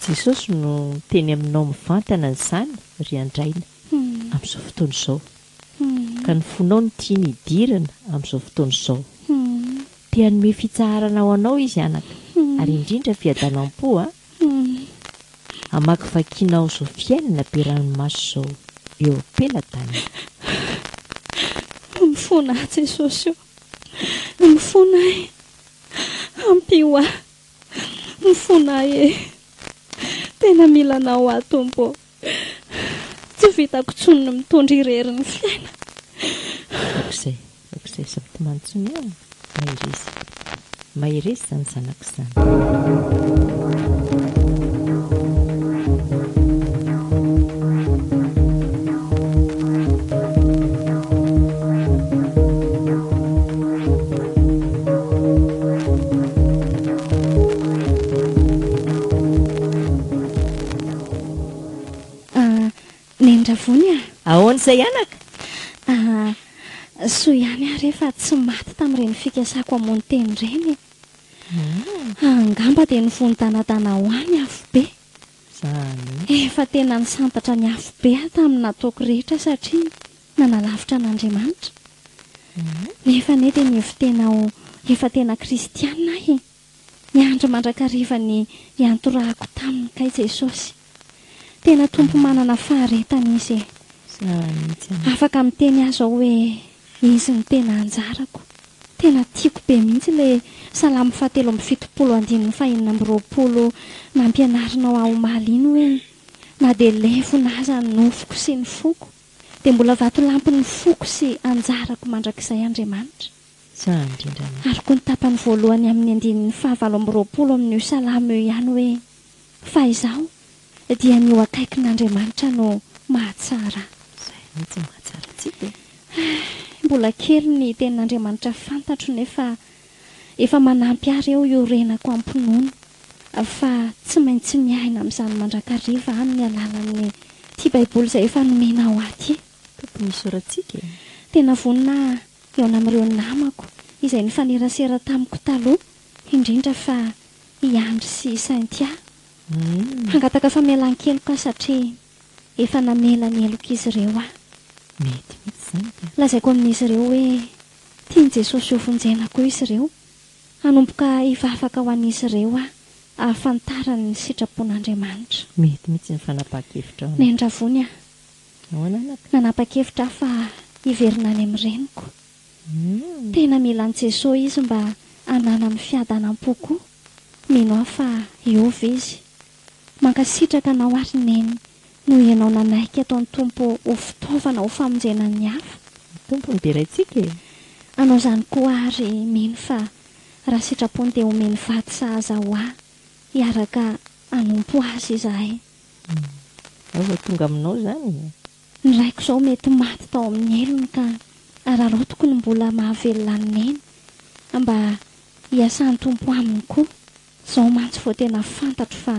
[SPEAKER 6] Jesosy no miteny aminao mivantana an'izany ry Andraina amin'izao fotoana izao. Ka ny fonao no tiany hidirana amin'izao fotoana izao. Te hanome fitsaharana ho anao Izy anaka, ary indrindra fiadanam-po a! Hamakivakianao izao fiainana be ranomaso izao eo am-pelatanana.
[SPEAKER 3] Mifona ahy Jesosy o! Mifona ahy! Ampio ahy! Mifona ahy e! Tena mila Anao aho Tompo ô! Tsy vitako intsony ny mitondra irery ny fiainana.
[SPEAKER 6] Aoka izay, aoka izay, aza mitomany intsony an! Mahereza. Mahereza izany zanako izany.
[SPEAKER 3] Neny Ravony a!
[SPEAKER 6] Ahoana izay anaka?
[SPEAKER 3] Ah, soa ihany aho re fa tsy maty tamin'ireny fikasako hamono tena ireny e! Angamba dia nivon-danadana ho ahy ny afobe.
[SPEAKER 6] Izany.
[SPEAKER 3] Efa tena nisantatra ny afobe aho tamin'ny nataoko rehetra satria nanalavitra an'Andriamanitra. Nefa anie dia nihevi-tena ho efa tena kristiana aho e! Niandry mandrakariva ny hiantorahako taminy kay Jesosy. Tena Tompo manana faharetana Izy e! Afaka miteny aho izao hoe Izy no tena anjarako. Tena tiako be mihitsy ilay Salamo fahatelo amby fitopolo andininy fahenina amby roapolo nampianarinao ahy omaly iny hoe na dia levona aza ny nofoko sy ny foko dia mbola vatolampin'ny foko sy anjarako mandrakizay Andriamanitra.
[SPEAKER 6] Tsara indrindra mihitsy.
[SPEAKER 3] Ary koa ny tapany voalohany amin'ny andininy fahavalo amby roapolo amin'io salamo io ihany hoe, Fa izaho dia ny eo akaikin'Andriamanitra no mahatsara ahy.
[SPEAKER 6] Izay mihitsy no mahatsara antsika e.
[SPEAKER 3] Mbola kely ny tenin'Andriamanitra fantatro nefa efa manampy ahy ireo iorenako am-pinoana fa tsy maintsy miaina amin'izany mandrakariva aho amin'ny alalan'ny ity Baiboly izay efa nomenao ahy ity.
[SPEAKER 6] Tompony isaorantsika e.
[SPEAKER 3] Tena vonona aho hihaona amin'ireo namako izay nifanerasera tamiko taloha, indrindra fa i Andry sy i Cynthia. Hangataka famelan-keloka aho satria efa namela ny helok'izy ireo aho.
[SPEAKER 6] Mety mihitsy izany ka.
[SPEAKER 3] Lazaiko amin'izy ireo hoe tian'i Jesosy hovonjena koa izy ireo. Hanomboka hivavaka ho an'izy ireo aho hahafantarany ny sitrapon'Andriamanitra.
[SPEAKER 6] Mety mihitsy ny fanapahan-kevitrao.
[SPEAKER 3] Nendravony aho.
[SPEAKER 6] Ahoana anaka?
[SPEAKER 3] Nanapa-kevitra aho fa hiverina any amin'ny reniko. Tena mila an'i Jesoa izy mba hananany fiadanam-po koa. Mino aho fa hiova izy. Mankasitraka anao ary Neny noho ianao nanaiky ataon'ny Tompo ho fitaovana ho famonjena ny hafa.
[SPEAKER 6] Ny Tompo no deraintsika e!
[SPEAKER 3] Anao izany koa aho ary mino fa raha sitrapony dia homeny vady sahaza ho ahy hiaraka hanompo Azy izahay.
[SPEAKER 6] Ao vao tonga aminao izany e!
[SPEAKER 3] Ny raiko izao mety maty tao amin'ny helony ka araraotiko ny mbola mahavelona an'i Neny mba hiasan'ny Tompo aminy koa. Izao mantsy vao tena fantatro fa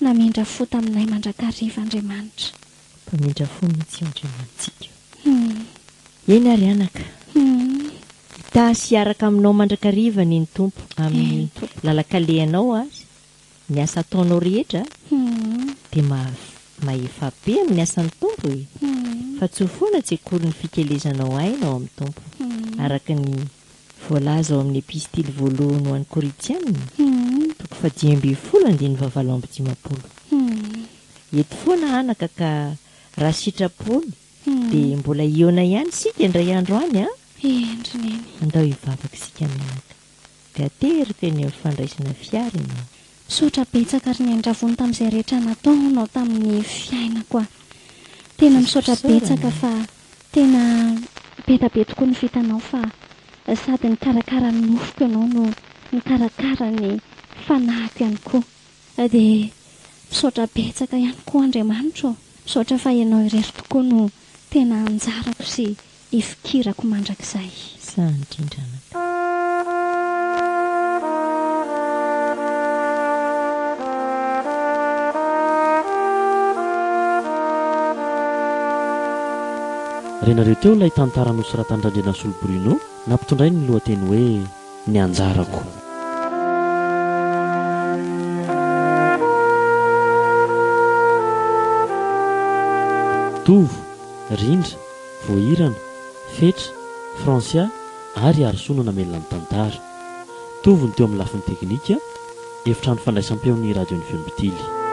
[SPEAKER 3] namindra fo taminay mandrakariva Andriamanitra.
[SPEAKER 6] Mpamindra fo mihitsy io Andriamanitsika io. Eny ary anaka. Hitahy sy hiaraka aminao mandrakariva anie ny Tompo amin'ny lalan-kalehanao ary ny asa ataonao rehetra dia mahefa be amin'ny asan'ny Tompo e! Fa tsy ho foana tsy akory ny fikelezanao aina ao amin'ny Tompo, araka ny voalaza ao amin'ny Epistily voalohany ho an'ny Korintiana, toko fahadimy ambin'ny folo andininy fahavalo amby dimampolo. Eto foana anaka ka raha sitrapony dia mbola hihaona ihany isika indray andro any an!
[SPEAKER 3] Eny ry Neny.
[SPEAKER 6] Andao hivavaka isika mianaka. Dia ateriko eny amin'ny fandraisana fiara ianao.
[SPEAKER 3] Misaotra betsaka ry Neny Ravony tamin'izay rehetra nataonao tamin'ny fiainako a! Tena misaotra betsaka fa tena be da be tokoa ny vitanao fa sady nikarakara ny nofoko ianao no nikarakara ny fanahiko ihany koa. Dia misaotra betsaka ihany koa Andriamanitra ô! Misaotra fa ianao irery tokoa no tena anjarako sy ifikirako mandrakizay.
[SPEAKER 6] Sahy indrindra anaka.
[SPEAKER 1] Renareo teo ilay tantara nosoratan-dRandrianasolo Bruno nampitondrainy ny lohateny hoe Ny anjarako. Tovo, Rindra, Voahirana, Fetra, Francia ary Harisoa no namelona ny tantara. Tovo ny teo amin'ny lafiny teknika, efitrano fandraisam-peon'ny Radio Ny Feom-pitily.